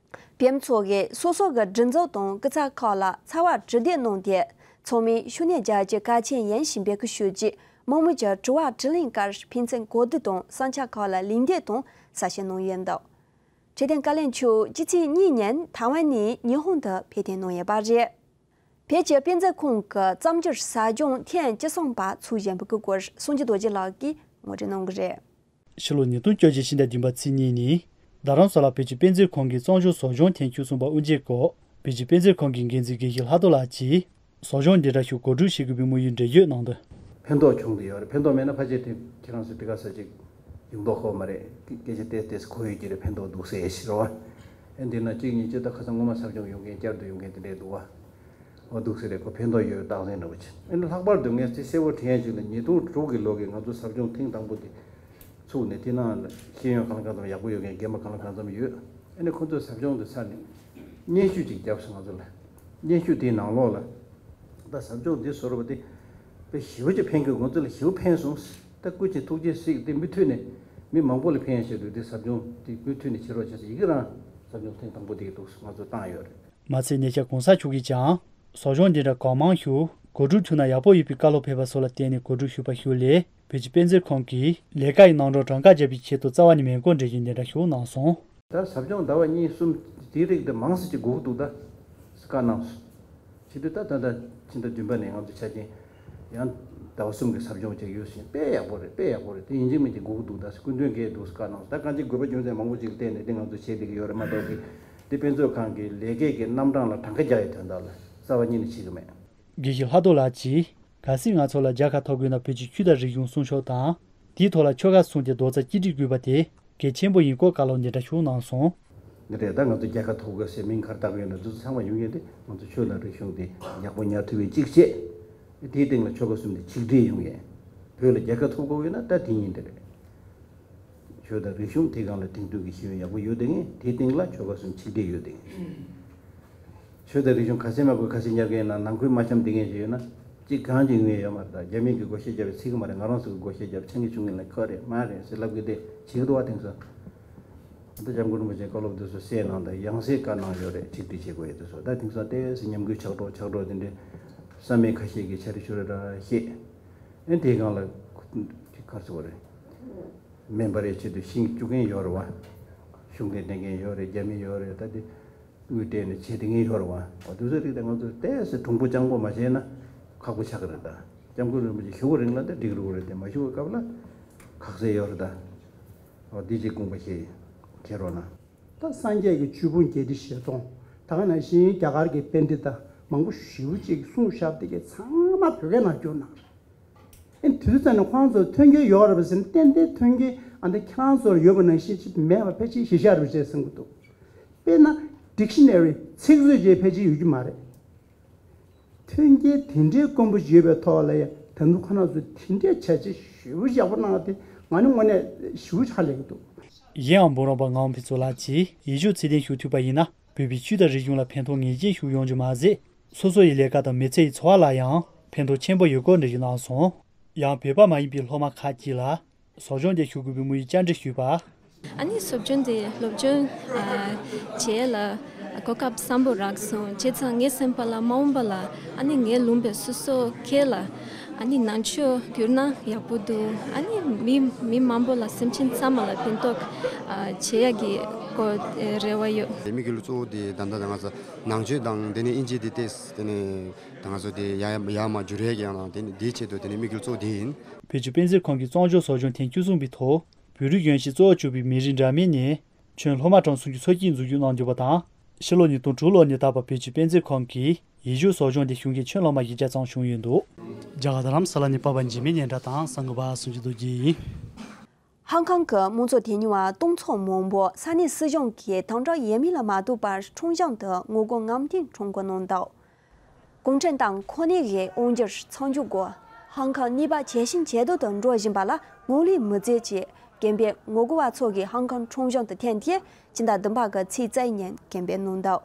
བོད་མི་ཚོ་གིས་སོ་སོ་གི་སྒྲིག་འཛུགས་དང་སྐུ་ཚབ་ཁག་ལ་ཚགས་པར་དྲི་དེབ་གནང་སྟེ། ཚང་མས་ཤུགས་སྣོན་རྒྱག་རྒྱུ་གལ་ཆེན་ཡིན་ཞེས་འབོད་སྐུལ་ཞུ་རྒྱུ། མི་མང་གི་དྲི་བ་དྲིས་ལན་སྐབས་ཕན་ཚུན་གོ་བསྡུར་དང་། ས་ཆ་ཁག་ལ་ལན་འདེབས་དང་གསལ་བཤད་གནང་ཡོད་འདུག་འཕྲོད་བསྟེན་བཀའ་བློན་མཆོག་སྤྱི་ཚེས་གཉིས་ཉིན་ཐའེ་ཝན་ནས་ཉི་ཧོང་དུ་ཕེབས་ཐོན་གནང་ཡོད་པ་རེད། བོད་ཀྱི་དཔེ་མཛོད་ཁང་གི་རྩོམ་སྒྱུར་ཟབ་སྦྱོང་ཐེངས་བཅུ་གསུམ་པ་ཚུགས་བཞིན་པའི་སྐོར་སངས་རྒྱས་རྡོ་རྗེ་ལགས་ཀྱིས་ངོ་སྤྲོད་གནང་གི་རེད། ཕྱི་ལོ་ཉིས་སྟོང་བཅོ་བརྒྱད་ཕྱི་ཟླ་བདུན་པ་ཚེས་གཉིས་ཉིན་རྡ་རམ་ས་ལ་བོད་ཀྱི་དཔེ་མཛོད་ཁང་གི་རྩོམ་སྒྱུར་ཟབ་སྦྱོང་ཐེངས་བཅུ་གསུམ་པ་དབུ་འབྱེད་སྐོར་བོད་ཀྱི་དཔེ་མཛོད་ཁང་གི་འགན་འཛིན་དགེ་བཤེས་ལྷག་རྡོར་ལགས་ཀྱིས། ཟབ་སྦྱོང་འདི་འདྲ་ཞིག་གོ་སྒྲིག་བྱེད་དགོས་པའི་དམིགས་ཡུལ་འགྲེལ་བརྗོད་གནང་དོན། ཕན་ཐོགས་བྱུང་བསྡད་ཡོད་རེད། ཕན་ཐོགས་མེད་ན་ཕལ་ཆེར་དེ་ཁྱེད་རང་ཚོ་དེ་ག་ས་ཅིག་ཡོང་མདོག་ཁ་པོ་མ་རེད། སྐད་ཆ་ཏོག་ཙམ་གོ་ཡོད་ཀྱི་རེད། ཕན་ཐོགས་འདུག་ཟེར་ཞེས་རེད་བ། ཨ་འདི་ན་གཅིག་གཉིས་གཅིག་ད་ཁ་སང་སྔོན་མ་ཟབ་སྦྱོང་ཡོང་མཁན་བསྐྱར་དུ་ཡོང་མཁན་དེ་འདྲས་འདུག་བ། འོ་འདུག་ཟེར་རེད། ཁོ་ཕན་ཐོགས་ཡོད་རྟགས་མཚན་འདྲ་པོ་ཅིག་ཨ་ནི་ལྷག་པར་དུ་ངས་ཚིག་གསལ་པོ་དྲན་ཡ་ཅིག་ལ་ཉིས་སྟོང་དྲུག་གི་ལོ་གི་ང་ཚོ་ཟབ་སྦྱོང་ཐེངས་དང་པོ་དེ་ཚུགས་ནས་དེ་ནང་ལ་ཤེས་ཡོན་གང་ལ་གང་འཚམ་ཡག་པོ་ཡོད་མཁན་རྒན་པ་གང་ལ་གང་འཚམ་ཡོད། ཨ་ནི་ཁོ་ཚོས་ཟབ་སྦྱོང་དེ་ཚར་ནས་སྙན་ཞུ་ཅིག་བརྒྱབ་སོང་ང་ཚོ་ལ། སྙན་ཞུ་དེའི་ནང་ལོགས་ལ། ད་ཟབ་སྦྱོང་འདི་བཟོ་རུ་བ་དེ་དཔེ་ཞེ་པོ་ཅིག་ཕན་གི། ང་ཚོ་ལ་ཞེ་པོ་ཕན་སོང་། ད་སྐུ་མཁྱེན་ཐུགས་རྗེ་གཟིགས་ཏེ་མུ་མཐུད་ནས་མི་མང་པོ་ལ་ཕན་ཡ་ཆེད་དུ་འདི་ཟབ་སྦྱོང་དེ་མུ་མཐུད་ནས་བྱེད་རོགས་བྱེད་ཟེར་ཡི་གེ་རང་ཟབ་སྦྱོང་ཐེངས་དང་པོ་དེ་གི་འདུག་ང་ཚོ་བཏང་ཡོད་རེད། མ་ཚད་ཉེ་ཆར་གོང་ས་མཆོག་གིས་ཀྱང་ཟབ་སྦྱོང་འདི་འདྲ་གང་མང་ཞིག་གོ་སྒྲིག་ཐུབ་ན་ཡག་པོ་ཡོད་པའི་བཀའ་སློབ་ཕེབས་པ་སོགས་ལ་བརྟེན་ནས་གོ་སྒྲིག་ཞུས་པ་ཞིག་ལས་བོད་ཀྱི་དཔེ་མཛོད་ཁང་གིས་ལས་ཀ་ཡི་ནང་དོན་གྲངས་ཀ་རྒྱབ་པའི་ཆེད་དུ་རྩ་བ་ནས་མེད་སྐོར་འགྲེལ་བརྗོད་འདི་འདྲ་ཞིག་གནང་སོང་། ད་ཟབ་སྦྱོང་ཟླ་བ་གཉིས་གསུམ་དེའི་རིགས་དེ་མང་ཙམ་ཅིག་དགོས་ཀྱི་འདུག་ད་བཀའ་གནང་སོང་། བྱེད་དུས་ད་ད་ལྟ་ཕྱི་ཟླ་བདུན་པ་ནས་ང་ཚོ་ཆ་རྐྱེན་ཡང་ཟླ་བ་གསུམ་གྱི་ཟབ་སྦྱོང་བྱེད་ཡོད་ཟིན། དཔེ་ཡག་པོ་རེད། དཔེ་ཡག་པོ་རེད། དེ་ཡིན་གཅིག་མིན་གཅིག་དགོས་ཀྱི་འདུག་ད་སྐུ་མདུན་གྱིས་འདུག་བཀའ་གནང་སོང་། ད་གང་ཅི་དགོས་པ་རྒྱུ་མཚན་མང་པོ་ཅིག་བལྟས་ནས་དེ་ང་ཚོ་བྱེད་བསྡད་ཀྱི་ཡོད་རེད་མ་གཏོགས་ཀྱི། དེ་དཔེ་མཛོད་ཁང་གི་ལས་ཀའི་གི་རྣམ་གྲངས་ལ་གྲངས་ཀ་རྒྱག་ཡའི་དོན་དག་ལ་རྩ་བ་ཉིད་ནས་བྱེད་ཀྱི་མེད། དགེ་བཤེས་ལྷག་རྡོར་ལགས་ཀྱིས། གལ་སྲིད་ང་ཚོ་ལ་རྒྱལ་ཁ་ཐོབ་དགོས་ན་བོད་ཀྱི་ཆོས་དང་རིག་གཞུང་སྲུང་སྐྱོབ་དང་། དེའི་ཐོག་ལ་ཆོལ་ཁ་གསུམ་གྱི་རྡོག་རྩ་གཅིག་སྒྲིལ་དགོས་པ་དེ་གལ་ཆེན་པོ་ཡིན་སྐོར་བཀའ་སློབ་འདི་འདྲ་ཞུ་གནང་སོང་། འདི་རེད། ད་ང་ཚོ་རྒྱལ་ཁ་ཐོབ་དགོས་ཟེར་མིང་ག་རེ་བཏགས་ཡོད་ན་འདི་ཚོ་ཚང་མ་ཡོང་ཡས་དེ་ང་ཚོ་ཆོས་དང་རིག་གཞུང་དེ་ཡག་པོ་ཉར་ཐུབ་པའི་གཅིག་བྱས། དེའི་སྟེང་ལ་ཆོལ་ཁ་གསུམ་དེ་ཆིག་སྒྲིལ་ཡོང་ཡས། བོད་ལ་རྒྱལ་ཁ་ཐོབ་དགོས་ཡོད་ན་ད་དེ་ཉིད་དེ་རེད། ཆོས་དང་རིག་གཞུང་དེ་སྒང་ལ་དེང་དུས་ཀྱི་ཤེས་ཡོན་ཡག་པོ་ཡོད་དེ་ངེས། དེའི་སྟེང་ལ་ཆོལ་ཁ་གསུམ་ཆིག་སྒྲིལ་ཡོད་དེ་ངེས། ཆོས་དང་རིག་གཞུང་ག་ཚད་མ་དགོས་ག་ཚད་ཉར་གི་ཡིན་ན་ནང་ཁུལ་མ་འཆམ་དེ་ངེས་ཞིག་ཡོད་ན་གཅིག་གང་ཅིག་ཡོང་ཡས་ཡོད་མ་རེད། ད་རྒྱ་མི་གི་བགོ་བཤའ་རྒྱབ་པའི་ཚིག་གི་མ་རེད། ང་རང་ཚོ་གི་བགོ་བཤའ་རྒྱབ་ཆང་གི་ཆུང་ངུ་ལ་ཁག་རེད་མ་རེད་ཟེར་ལབ་གི་དེ་བྱེད་ཀྱི་འདུག་བ། དེང་སང་ད་སྐྱབས་མགོན་རིན་པོ་ཆེ་བཀའ་སློབ་དེ་ཚོ་གསན་གནང་དང་ཡང་སེ་བཀའ་གནང་ཡོད་རེད། ཆིག་སྒྲིལ་བྱེད་དགོས་ཡས་དེ་ཚོ། ད་དེང་སང་ཏོག་ཙམ་ཉམས་རྒུད་ཆགས་འགྲོ་ཆགས་འགྲོ་དེ་འདྲའི་བསམ་མེད་ཁ་ཤས་ཀྱིས་ཆ་རེ་ཤོ་རེ་འདྲ་བཤད། ཨེ་དེའི་སྒང་ལ་ག་རེ་ཟེར་བ་རེད། མེ་འབར་ཡའི་ཆེད་དུ་ཤིང་བཅུག་མཁན་ཡོད་རེད་བ། གཞུང་འབྲེལ་འདེམས་མཁན་ཡོད་རེད། རྒྱ་མི་ཡོད་རེད། ད་དེ་དངུལ་སྤྲད་ནས་བྱེད་དེ་མཁན་ཡོད་རེད་བ། འོ་དེ་ཚོའི་རིགས་དེ་ང་ཚོས་ཏོག་ཙམ་གྲུང་པོ་སྤྱང་པོ་མ་བྱས་ན་ཁག་པོ་ཆགས་ཀྱི་རེད། ད་སྐྱབས་མགོན་རིན་པོ་ཆེ་བཞུགས་པའི་རིང་ལ་ད་འགྲིག་རུང་རེད་དེ་མ་བཞུགས་པའི་སྐབས་ལ་ཁག་ཚད་ཡོད་རེད། ད་འོ་འདི་གཅིག་དགོངས་པ་བཞེས་ཁྱེར་རོགས་གནང་། ད་སངས་རྒྱས་ཀྱི་ཆོས་ཕུང་བརྒྱད་ཁྲི་བཞི་སྟོང་། ད་ག་ནང་བཞིན་རྒྱ་གར་གྱི་པཎྜི་ཏ་མང་པོ་ཞེ་པོ་ཅིག་གསུང་བཤད་དེ་ག་ཚང་མ་བོད་སྐད་ནང་བསྒྱུར་གནང་། ཨེ་དུས་ཚོད་ནི་ཁོང་ཚོར་མཐུན་རྐྱེན་ཡོད་རེད་པ་ཟེར་ན་ཏན་ཏན་མཐུན་རྐྱེན་ཨ་འདི་ཁྱེད་རང་ཚོར་ཡོད་པ་ནང་བཞིན་ཅིག་མེད་པ་ཕལ་ཆེར་གཞི་བཞག་རེད་པ་ཅེས་གསུང་གི་འདུག་དཔེར་ན་ཌིག་ཤི་ནེ་རི་ཚིག་མཛོད་ཅེས་ཕལ་ཆེར་ཡོད་ཀྱི་མ་རེད། མཐུན་རྐྱེན་དེ་འདྲའི་དཀོན་པོ་ཡོད་པའི་ཐོག་ལ་ཡང་ད་དུང་ཁོ་རང་ཚོས་དེ་འདྲའི་བྱས་རྗེས་ཞེ་པོ་ཡག་པོ་གནང་བ་དེ་ང་ནི་དངོས་གནས་ཞེ་པོ་ཧ་ལས་ཀྱི་འདུག་གཞན་ཡང་འབུམ་རམས་པ་ངག་དབང་ཕུན་ཚོགས་ལགས་ཀྱིས་ཡིག་གཟུགས་ཚད་ལྡན་ཞུགས་ཐུབ་པ་ཡིན་ན་བོད་པའི་ཆོས་དང་རིག་གཞུང་ལ་ཕན་ཐོགས་ངེས་ཅན་ཞིག་ཡོང་རྒྱུ་མ་ཟད། སོ་སོ་ཡི་ལས་ཀ་དང་མི་ཚེ་ཡི་འཚོ་བ་ལ་ཡང་ཕན་ཐོགས་ཆེན་པོ་ཡོད་སྐོར་འགྲེལ་བརྗོད་གནང་སོང་། ཡང་བོད་པ་མ་ཡིན་པའི་སློབ་མ་ཁག་ཅིག་ལ་ཟབ་སྦྱོང་དེ་ཞུ་དགོས་པའི་དམིགས་ཡུལ་བཅར་འདྲི་ཞུས་པ། ཨ་ནི་ཟབ་སྦྱོང་དེ་སློབ་སྦྱོང་ཨ་བྱེད་ལ་གོ་སྐབས་བཟང་པོ་རག་སོང་། བྱས་ཙང་ངའི་སེམས་པ་ལ་མ་འོངས་པ་ལ་ཨ་ནི་ངའི་ལུང་པའི་སོ་སོ་ཁེ་ལ་ཨ་ནི་ནང་ཆོས་བསྒྱུར་ན་ཡག་པོ་འདུག་ཨ་ནི་མི་མི་མང་པོ་ལ་སེམས་ཅན་ཚང་མ་ལ་ཕན་ཐོགས་ཨ་བྱེད་ཡ་གི་སྐོར་རེ་བ་ཡོད། དམིགས་ཡུལ་གཙོ་བོ་དེ་ད་ལྟ་ང་ཚོ་ནང་ཆོས་དང་དེ་ནས་དབྱིན་ཇི་དེ་ཏོག་ཙམ་དེ་ནས་ད་ང་ཚོ་དེ་ཡ་ཡ་མ་བསྒྱུར་ཡས་ཀྱི་ཡང་དང་དེ་ནས་དེའི་ཆེད་དུ་དེ་ནས་དམིགས་ཡུལ་གཙོ་བོ་དེ་ཡིན། བོད་ཀྱི་དཔེ་མཛོད་ཁང་གིས་གཙང་སྦྱོང་ཟབ་སྦྱོང་ཐེངས་བཅུ་གསུམ་པའི་ཐོག་བོད་རིགས་གཞོན་སྐྱེས་གཙོ་བོ་གྱུར་པའི་མི་རིགས་འདྲ་མིན་ནས་ཁྱོན་སློབ་མ་གྲངས་སུམ་ཅུ་སོ་གཅིག་འཛུལ་རྒྱུ་གནང་འདུག་པ་དང་། ཕྱི་ལོ་ཉིས་སྟོང་དྲུག་ལོ་ནས་ད་བར་བོད་ཀྱི་དཔེ་མཛོད་ཁང་གིས་ཡིག་གཟུགས་ཟབ་སྦྱོང་དེ་ཞུ་མཁན་ཁྱོན་སློབ་མ་བཞི་བརྒྱ་ཙམ་བྱུང་ཡོད་འདུག་རྒྱ་གར་རྡ་རམ་ས་ལ་ནས་པ་ཕ་འཇིགས་མེད་སྙན་གྲགས་དང་གསར་འགོད་པ་སུམ་ཅུ་རྡོ་རྗེ་ཡིན། ཧང་ཀང་གི་དམངས་གཙོ་དོན་གཉེར་བ་སྟོང་ཚོ་མང་པོ་ས་གནས་སྲིད་གཞུང་གིས་དམ་དྲག་ཡས་མས་ལ་མ་ལྟོས་པར་ཁྲོམ་གཞུང་དུ་ངོ་རྒོལ་རྔམ་སྟོན་ཁྲོམ་སྐོར་གནང་འདུག་གུང་ཁྲན་ཏང་ཁོ་ནའི་གི་དབང་སྒྱུར་མཚམས་འཇོག་སྐོར་ཧང་ཀང་གནས་བབ་ཇེ་ཞན་ཇེ་སྡུག་ཏུ་འགྲོ་བཞིན་པ་ལ་ངོ་ལོག་མི་མཛད་ཅེས་སྐད་འབོད་ངོ་རྒོལ་བ་ཚོ་གིས་ཧང་ཀང་ཁྲོམ་གཞུང་དུ་ཐོན་ཏེ་སྤྱི་ཟླ་བདུན་པ་གི་ཚེས་རྩ་བཞིའི་ཉིན་སྐད་འབོད་གནང་འདུག་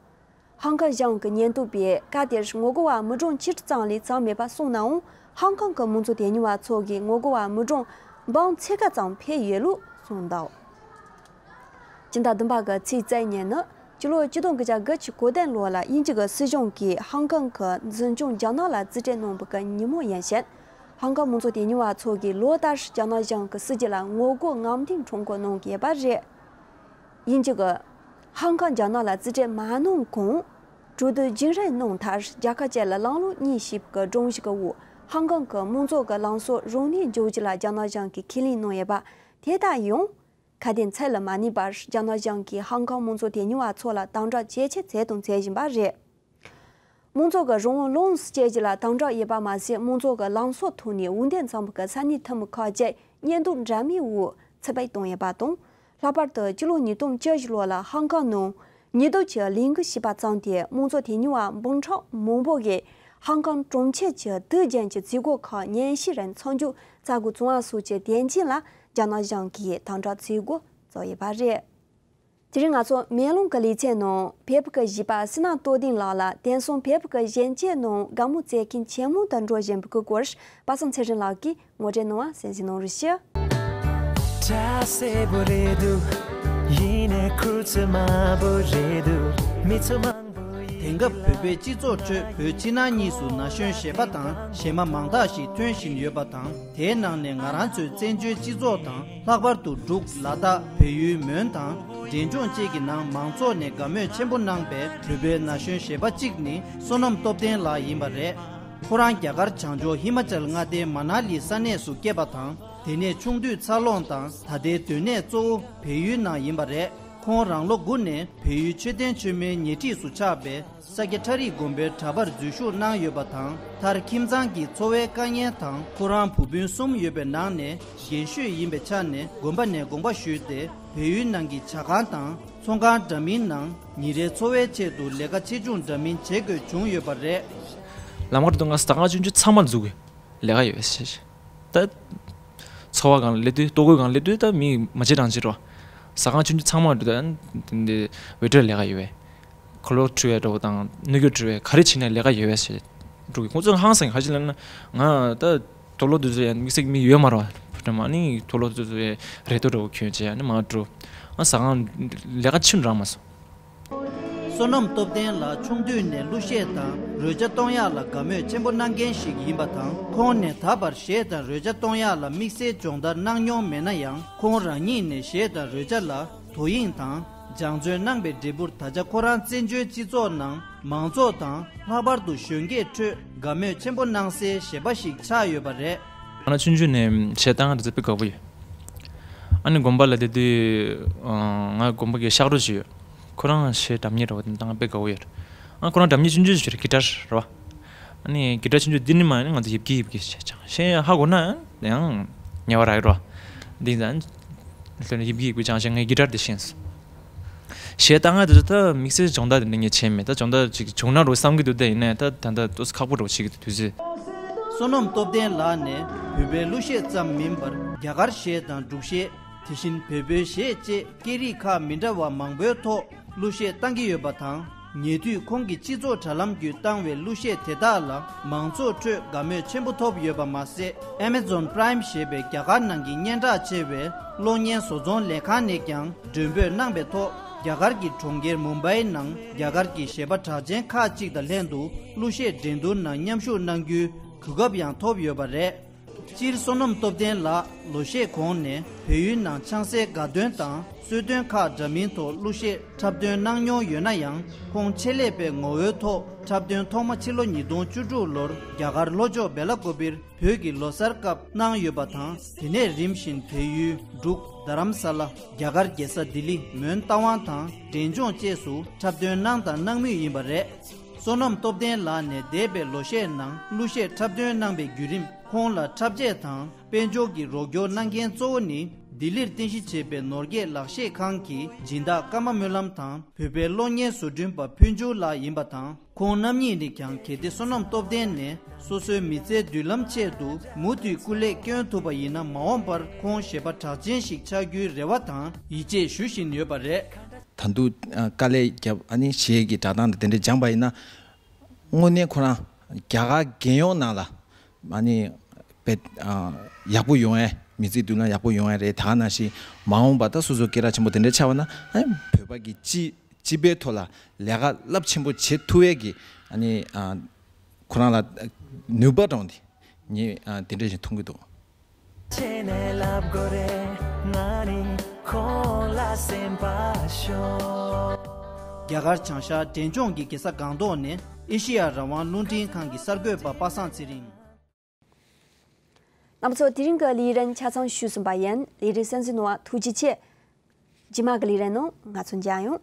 ཧང་ཀང་གཞུང་གི་ཉེན་རྟོག་པས་སྐབས་དེར་ངོ་རྒོལ་བ་མི་གྲངས་ཆིག་ཁྲི་ཙམ་ལས་བརྩི་མེད་པ་སོང་ནའང་ཧང་ཀང་གི་དམངས་གཙོ་དོན་གཉེར་བ་ཚོ་གིས་ངོ་རྒོལ་བ་མི་གྲངས་འབུམ་ཕྱེད་ཀ་ཙམ་ཕེབས་ཡོད་ལུགས་གསུངས་འདུག་སྤྱི་ཟླ་བདུན་པ་གི་ཚེས་རྩ་བཞི་ཉིན་ནི་སྤྱི་ལོ་ཆིག་སྟོང་དགུ་བརྒྱ་དགུ་བཅུ་གོ་བདུན་ལོ་ལ་དབྱིན་ཇི་གི་སྲིད་གཞུང་གིས་ཧང་ཀང་གི་འཛིན་སྐྱོང་རྒྱ་ནག་ལ་རྩིས་སྤྲོད་གནང་བའི་གི་ཉིན་མོ་ཡིན་ཞིང་། ཧང་ཀང་དམངས་གཙོ་དོན་གཉེར་བ་ཚོ་གིས་ལོ་ལྟར་རྒྱ་ནག་གཞུང་གི་སྲིད་བྱུས་ལ་ངོ་རྒོལ་རྔམ་སྟོན་ཁྲོམ་སྐོར་གནང་གི་ཡོད་པ་རེད། དབྱིན་ཇི་གིས་ཧང་ཀང་རྒྱ་ནག་ལ་རྩིས་སྤྲོད་མ་གནང་གོང་། གྲོས་བསྡུར་རྒྱུན་རིང་གནང་མཐར་རྒྱལ་ཁབ་སྤྱི་ལ་ལངས་ལུགས་གཉིས་ཞེས་པའི་སྒྲོམ་གཞི་གི་འོག་ཧང་ཀང་གི་དམངས་གཙོ་གི་ལམ་སྲོལ་རང་ལུགས་འཇོག་རྒྱུ་ལ་རྒྱ་ནག་གཞུང་གིས་ཁས་ལེན་གནང་ཡོད་པ། དེ་ལྟར་ཡང་། ཁ་དན་ཚིག་ལ་མ་གནས་པར་རྒྱ་ནག་གཞུང་གིས་ཧང་ཀང་དམངས་གཙོ་དོན་གཉེར་བ་ཚོ་ལ་དམ་དྲག་ཇེ་ཆེ་བྱས་དང་བྱེད་བཞིན་པ་རེད། དམངས་གཙོ་གི་རང་དབང་ལོངས་སུ་སྤྱོད་རྒྱུ་ལ་དམ་དྲག་ཡོད་པ་མ་ཟད། དམངས་གཙོ་གི་ལམ་སྲོལ་ཐོག་ནས་འོས་འདེམས་ཚོགས་པ་གི་ས་གནས་འཐུས་མི་ཁག་ཅིག་གཉེན་སྟོན་འདྲ་མིན་འོག་ཚེ་འཕོས་བཏང་ཡོད་པ་དང་། ལྷག་པར་དུ་སྤྱི་ལོ་ཉིས་སྟོང་བཅུ་བཞི་ལོ་ལ་ཧང་ཀང་ནང་ཉེས་རྡུང་གི་ལས་འགུལ་བྱས་པ་ཙམ་དེ་དམངས་གཙོ་དོན་གཉེར་བ་འབུམ་ཕྲག་མང་པོ་གིས་ཧང་ཀང་གྲོང་ཁྱེར་གྱི་དུས་རྒྱུན་གྱི་མཛད་སྒོ་ཁག་ཉིན་ཤས་རིང་མཚམས་འཇོག་བྱ་དགོས་བྱུང་བ་སོགས་ཀྱི་དོན་རྐྱེན་ལ་རྒྱ་ནག་གཞུང་གིས་དམ་དྲག་བྱེད་འགོ་བཙུགས་ཡོད་པ་རེད། དེ་རིང་ང་ཚོ་མེ་ལོང་གི་ལེ་ཚན་ནང་བོད་ཀྱི་གཞས་པ་བསོད་ནམས་རྟོགས་ལྡན་ལགས་ལ་དེང་སང་བོད་ཀྱི་གཞོན་སྐྱེས་ནང་དགའ་མོས་བྱེད་མཁན་ཇེ་མང་དུ་འགྲོ་བཞིན་པའི་སྐོར་པ་སངས་ཚེ་རིང་ལགས་ཀྱིས་ངོ་སྤྲོད་གནང་བ་གསན་གཟིགས་གནང་རོགས་ཞུ། ཁྲ་སེར་པོ་རེད་འདུག་ཡིན་ནའི་ཁུ་ཚུར་དམར་པོ་རེད་འདུག་མི་ཚོ་མང་པོ་ཡིས། དེང་སྐབས་བོད་པའི་སྤྱི་ཚོགས་ཁྲོད་བོད་ཕྱི་ནང་གཉིས་སུ་ན་གཞོན་གཞས་པ་དང་གཞས་མ་མང་དག་ཞིག་ཐོན་བཞིན་ཡོད་པ་དང་། དེའི་ནང་ནས་ང་རང་ཚོའི་བཙན་བྱོལ་སྤྱི་ཚོགས་དང་། ལྷག་པར་དུ་འབྲུག་ལ་དྭགས་བལ་ཡུལ་མོན་དང་འབྲས་ལྗོངས་བཅས་ཀྱི་ནང་མང་ཚོགས་ནས་དགའ་མོས་ཆེན་པོ་གནང་པའི་བོད་པའི་ན་གཞོན་གཞས་པ་གཅིག་ནི་བསོད་ནམས་སྟོབས་ལྡན་ལགས་ཡིན་པ་རེད། ཁོ་རང་རྒྱ་གར་བྱང་ཕྱོགས་ཧི་མ་ཅལ་མངའ་སྡེའི་མ་ན་ལི་ས་གནས་སུ་སྐྱེས་པ་དང་། དེ་ནས་ཆུང་དུས་འཚར་ལོངས་དང་ད་ལྟའི་སྡོད་གནས་གཙོ་བོ་བལ་ཡུལ་ནང་ཡིན་པ་རེད། ཁོང་རང་ལོ་དགུ་ནས་བལ་ཡུལ་མཆོད་རྟེན་མཆོད་མེའི་ཉེ་འཁྲིས་སུ་ཆགས་པའི་ས་སྐྱ་ཁྲ་རིགས་དགོན་པའི་གྲྭ་པར་འཛུལ་ཞུགས་གནང་ཡོད་པ་དང་། མཐར་ཁྱིམ་ཚང་གི་འཚོ་བའི་དཀའ་ངལ་དང་། ཁོ་རང་བུ་སྤུན་གསུམ་ཡོད་པའི་ནང་ནས་རྒན་ཤོས་ཡིན་པའི་ཆ་ནས་དགོན་པ་ནས་དགོངས་པ་ཞུས་ཏེ། བལ་ཡུལ་ནང་གི་ཇ་ཁང་དང་ཚོང་ཁང་འདྲ་མིན་ནང་ཉིན་རེའི་འཚོ་བའི་ཆེད་དུ་ལས་ཀ་ཆེ་ཆུང་འདྲ་མིན་བྱེད་དགོས་བྱུང་ཡོད་པ་རེད། ལམ་ཁར་དུ་ང་ཟ་ཁང་ཆུང་ཆུང་ཚང་མ་འཛུགས་ལས་ཀ་ཡོད་ཟེར། ད་འཚོ་བ་སྒང་ལ་སླེབས་དུས། ལྟོ་གོས་སྒང་ལ་སླེབས་དུས་ད་མི་མ་བྱེད་རང་བྱེད་རོ། ཟ་ཁང་ཆུང་ཆུང་ཚང་མ་འགྲོ་ད་འདི་ཝེ་ཊར་ལས་ཀ་ཡོད་པས། འཁོར་ལོ་འཁྲུ་བའི་འགྲོ་དང་སྣོད་སྐྱུར་འཁྲུ་བའི་ག་རེ་བྱེད་ནས་ལས་ཀ་ཡོད་པས་ཟེར་འགྲོ་གི། ཁོང་ཚོ་ཧང་སང་གི། ཧ་ཅི་ལབ་ན་ང་ད་དུག་ལོག་དུས་ཚོད་ཡང་དམིགས་བསལ་མི་ཡོད་མ་རོ། ཕུ་ཏྲ་མ་ནི་དུག་ལོག་དུས་ཚོད་རེ་ཏོ་འགྲོ་གི་ཁྱོད་བྱས་ཨ་ནི་མ་འགྲོ། ཨ་ཟ་ཁང་ལས་ཀ་ཆུན་རང་མ་སོང་། བསོད་ནམས་སྟོབས་ལྡན་ལགས་ཆུང་དུས་ནས་གླུ་གཞས་དང་རོལ་ཆ་གཏོང་ཡག་ལ་དགའ་མོས་ཆེན་པོ་གནང་མཁན་ཞིག་ཡིན་པ་དང་། ཁོང་ནས་ད་བར་གཞས་དང་རོལ་ཆ་གཏོང་ཡག་ལ་དམིགས་བསལ་སྦྱོང་བརྡར་གནང་མྱོང་མེད་ན་ཡང་། ཁོང་རང་ཉིད་ནས་གཞས་དང་རོལ་ཆ་ལ་དོ་དབྱིངས་དང་སྦྱང་བརྩོན་གནང་པའི་འབྲས་བུར་ད་ཆ་ཁོ་རང་བཙན་བྱོལ་སྤྱི་ཚོགས་ནང་མང་ཚོགས་དང་། ལྷག་པར་དུ་གཞོན་སྐྱེས་ཁྲོད་དགའ་མོས་ཆེན་པོ་གནང་སའི་གཞས་པ་ཞིག་ཆགས་ཡོད་པ་རེད། ང་ཆུང་ཆུང་ནས་གཞས་བཏང་དེ་ཚོ་དཔེ་དགའ་པོ་ཡོད། ཨ་ནི་དགོན་པ་ལ་དེ་དུས་ང་དགོན་པ་གི་ཤག་གྲོགས་ཅིག་ཡོད། ཁོ་རང་གཞས་འདྲ་མཉེན་རེད་བ། དེ་བཏང་དཔེ་དགའ་པོ་ཡོད། ཨ་ཁོ་རང་འདྲ་མཉེན་ཆུང་ཆུང་ཞིག་རེད། གི་ཊར་རེད་བ། ཨ་ནི་གི་ཊར་ཆུང་ཆུང་འདི་ནི་མ་ནི་ང་ཚོ་ཡིབ་ཀི་ཡིབ་ཀི་བྱས་ཀྱང་ཤེས་ཧ་གོ་ན་ཡང་ཉེ་བ་རག་ཡོད་རེད་བ། འདི་ད་ལྷོད་ནས་ཡིབ་ཀི་ཡིབ་ཀི་བྱས་ཀྱང་ངས་གི་ཊར་དེ་ཤེས་སོང་། གཞས་བཏང་ང་དེ་ཚོ་ད་དམིགས་བསལ་སྦྱོང་བརྡར་དེ་འདྲ་ངས་བྱས་མེད། ད་སྦྱོང་བརྡར་ཅིག་བྱུང་ན་རོ་བསམ་གྱི་འདུག་ད་ཡིན་ནའི་ད་ད་ལྟ་ཏོག་ཙམ་ཁག་པོ་རོ་བྱེད་ཀྱི་འདུག་དུས་ཚོད། བསོད་ནམས་སྟོབས་ལྡན་ལགས་ནས་བོད་པའི་གླུ་གཞས་ཙམ་མིན་པར་རྒྱ་གར་གཞས་དང་འབྲུག་གཞས། དེ་བཞིན་བོད་པའི་གཞས་བཅས་སྐད་རིགས་ཁག་མི་འདྲ་བ་མང་པོའི་ཐོག་གླུ་གཞས་བཏང་གི་ཡོད་པ་དང་། ཉེ་དུས་ཁོང་གིས་སྤྱི་ཚོགས་དྲ་ལམ་བརྒྱུད་བཏང་བའི་གླུ་གཞས་དེ་དག་ལ་མང་ཚོགས་ཁྲོད་དགའ་མོས་ཆེན་པོ་ཐོབ་ཡོད་པ་མ་ཟད། Amazon Prime ཞེས་པའི་རྒྱ་གར་ནང་གི་སྙན་གྲགས་ཆེ་བའི་གློག་བརྙན་བཟོ་ཚོང་ལས་ཁང་ནས་ཀྱང་མགྲོན་འབོད་གནང་པའི་ཐོག་རྒྱ་གར་གྱི་གྲོང་ཁྱེར་མུམ་བྷའི་ནང་རྒྱ་གར་གྱི་གཞས་པ་གྲགས་ཅན་ཁག་ཅིག་དང་ལྷན་དུ་གླུ་གཞས་འགྲན་བསྡུར་ནང་མཉམ་ཞུགས་གནང་རྒྱུའི་གོ་སྐབས་ཡང་ཐོབ་ཡོད་པ་རེད། སྤྱིར་བསོད་ནམས་སྟོབས་ལྡན་ལགས་ལོ་ཤས་གོང་ནས་བལ་ཡུལ་ནང་ཆང་སའི་དགའ་སྟོན་དང་གསོལ་སྟོན་ཁག་འདྲ་མིན་ཐོག་གླུ་གཞས་འཁྲབ་སྟོན་གནང་མྱོང་ཡོད་ན་ཡང་། ཁོང་ཆེད་ལས་པའི་ངོ་བོའི་ཐོག་འཁྲབ་སྟོན་ཐོག་མ་ཕྱི་ལོ་ཉིས་སྟོང་བཅུ་དྲུག་ལོར་རྒྱ་གར་ལྷོ་ཕྱོགས་སྦེ་ལ་ཀོ་པིར་བོད་ཀྱི་ལོ་གསར་སྐབས་གནང་ཡོད་པ་དང་། དེ་ནས་རིམ་བཞིན་བལ་ཡུལ་འབྲུག་རྡ་རམ་ས་ལ། རྒྱ་གར་རྒྱལ་ས་ལྡི་ལི། མོན་རྟ་དབང་དང་འབྲས་ལྗོངས་བཅས་སུ་འཁྲབ་སྟོན་གནང་དང་གནང་མུས་ཡིན་པ་རེད། བསོད་ནམས་སྟོབས་ལྡན་ལགས་ནས་འདས་པའི་ལོ་ཤས་ནང་གླུ་གཞས་འཁྲབ་སྟོན་གནང་པའི་བརྒྱུད་རིམ། ཁོང་ལ་འཁྲབ་ཆས་དང་དཔལ་འབྱོར་གྱི་རོགས་སྐྱོར་གནང་མཁན་གཙོ་བོ་ནི་ལྡི་ལིར་རྟེན་གཞི་བྱས་པའི་ནོར་རྒྱས་ལག་ཤེས་ཁང་གི་སྦྱིན་བདག་ཀརྨ་སྨོན་ལམ་དང་། བོད་པའི་གློག་བརྙན་བཟོ་སྐྲུན་པ་ཕུན་ཚོགས་ལགས་ཡིན་པ་དང་། ཁོང་རྣམ་གཉིས་ནི་ཀྱང་གལ་ཏེ་བསོད་ནམས་སྟོབས་ལྡན་ནས་སོ་སོའི་མི་ཚེའི་མདུན་ལམ་ཆེད་དུ་མུ་མཐུད་སྐུ་ལས་བསྐྱོན་ཐུབ་པ་ཡིན་ན། མ་འོངས་པར་ཁོང་གཞས་པ་གྲགས་ཅན་ཞིག་ཆགས་རྒྱུའི་རེ་བ་དང་ཡིད་ཆེས་ཞུ་བཞིན་ཡོད་པ་རེད། ད་དུང་ཨ་དཀའ་ལས་བརྒྱབ། ཨ་ནི་གཞས་ཀྱི་སྒྲ་གདངས་དང་དེ་འདྲ་སྦྱངས་པ་ཡིན་ན། དངོས་གནས་ཁོ་རང་རྒྱ་གར་རྒྱལ་ཡོངས་ནང་ལ་ཨ་ནི་དཔེ་ཨ་ཡག་པོ་ཡོང་ཡས། མི་ཚེའི་མདུན་ལམ་ཡག་པོ་ཡོང་ཡས་རེད། ད་ག་ནང་བཞིན་མ་འོངས་པ་ད་སོ་སོ་སྐད་གྲགས་ཆེན་པོ་དེ་འདྲ་ཆགས་པ་ན། ཨ་ནི་བོད་པ་གི་སྤྱི་སྤྱི་པའི་ཐོག་ལ་ལས་ཀ་རླབས་ཆེན་པོ་བྱེད་ཐུབ་ཡས་ཀྱི་ཨ་ནི་ཨ་ཁོ་རང་ལ་ནུས་པ་འདྲ་བོ་འདི་ངས་ཨ་དེ་འདྲ་ཞིག་མཐོང་གི་འདུག། ཆེ་ནས་ལབ་དགོས་རེད། ང་ནི་ཁོང་ལ་སེམས་པ་ཤོར། རྒྱ་གར་བྱང་ཤར་འབྲས་ལྗོངས་ཀྱི་རྒྱལ་ས་སྒང་ཏོག་ནས་ཨེ་ཤེ་ཡ་རང་དབང་རླུང་འཕྲིན་ཁང་གི་གསར་འགོད་པ་པ་སངས་ཚེ་རིང་། རྣམ་པ་ཚོ། དེ་རིང་གི་ལས་རིམ་ཆ་ཚང་ཞུས་ཟིན་པ་ཡིན། ལས་རིམ་གསན་གཟིགས་གནང་བ་ཐུགས་རྗེ་ཆེ། རྗེས་མ་གི་ལས་རིམ་ནང་ང་ཚོ་མཇལ་ཡོང་།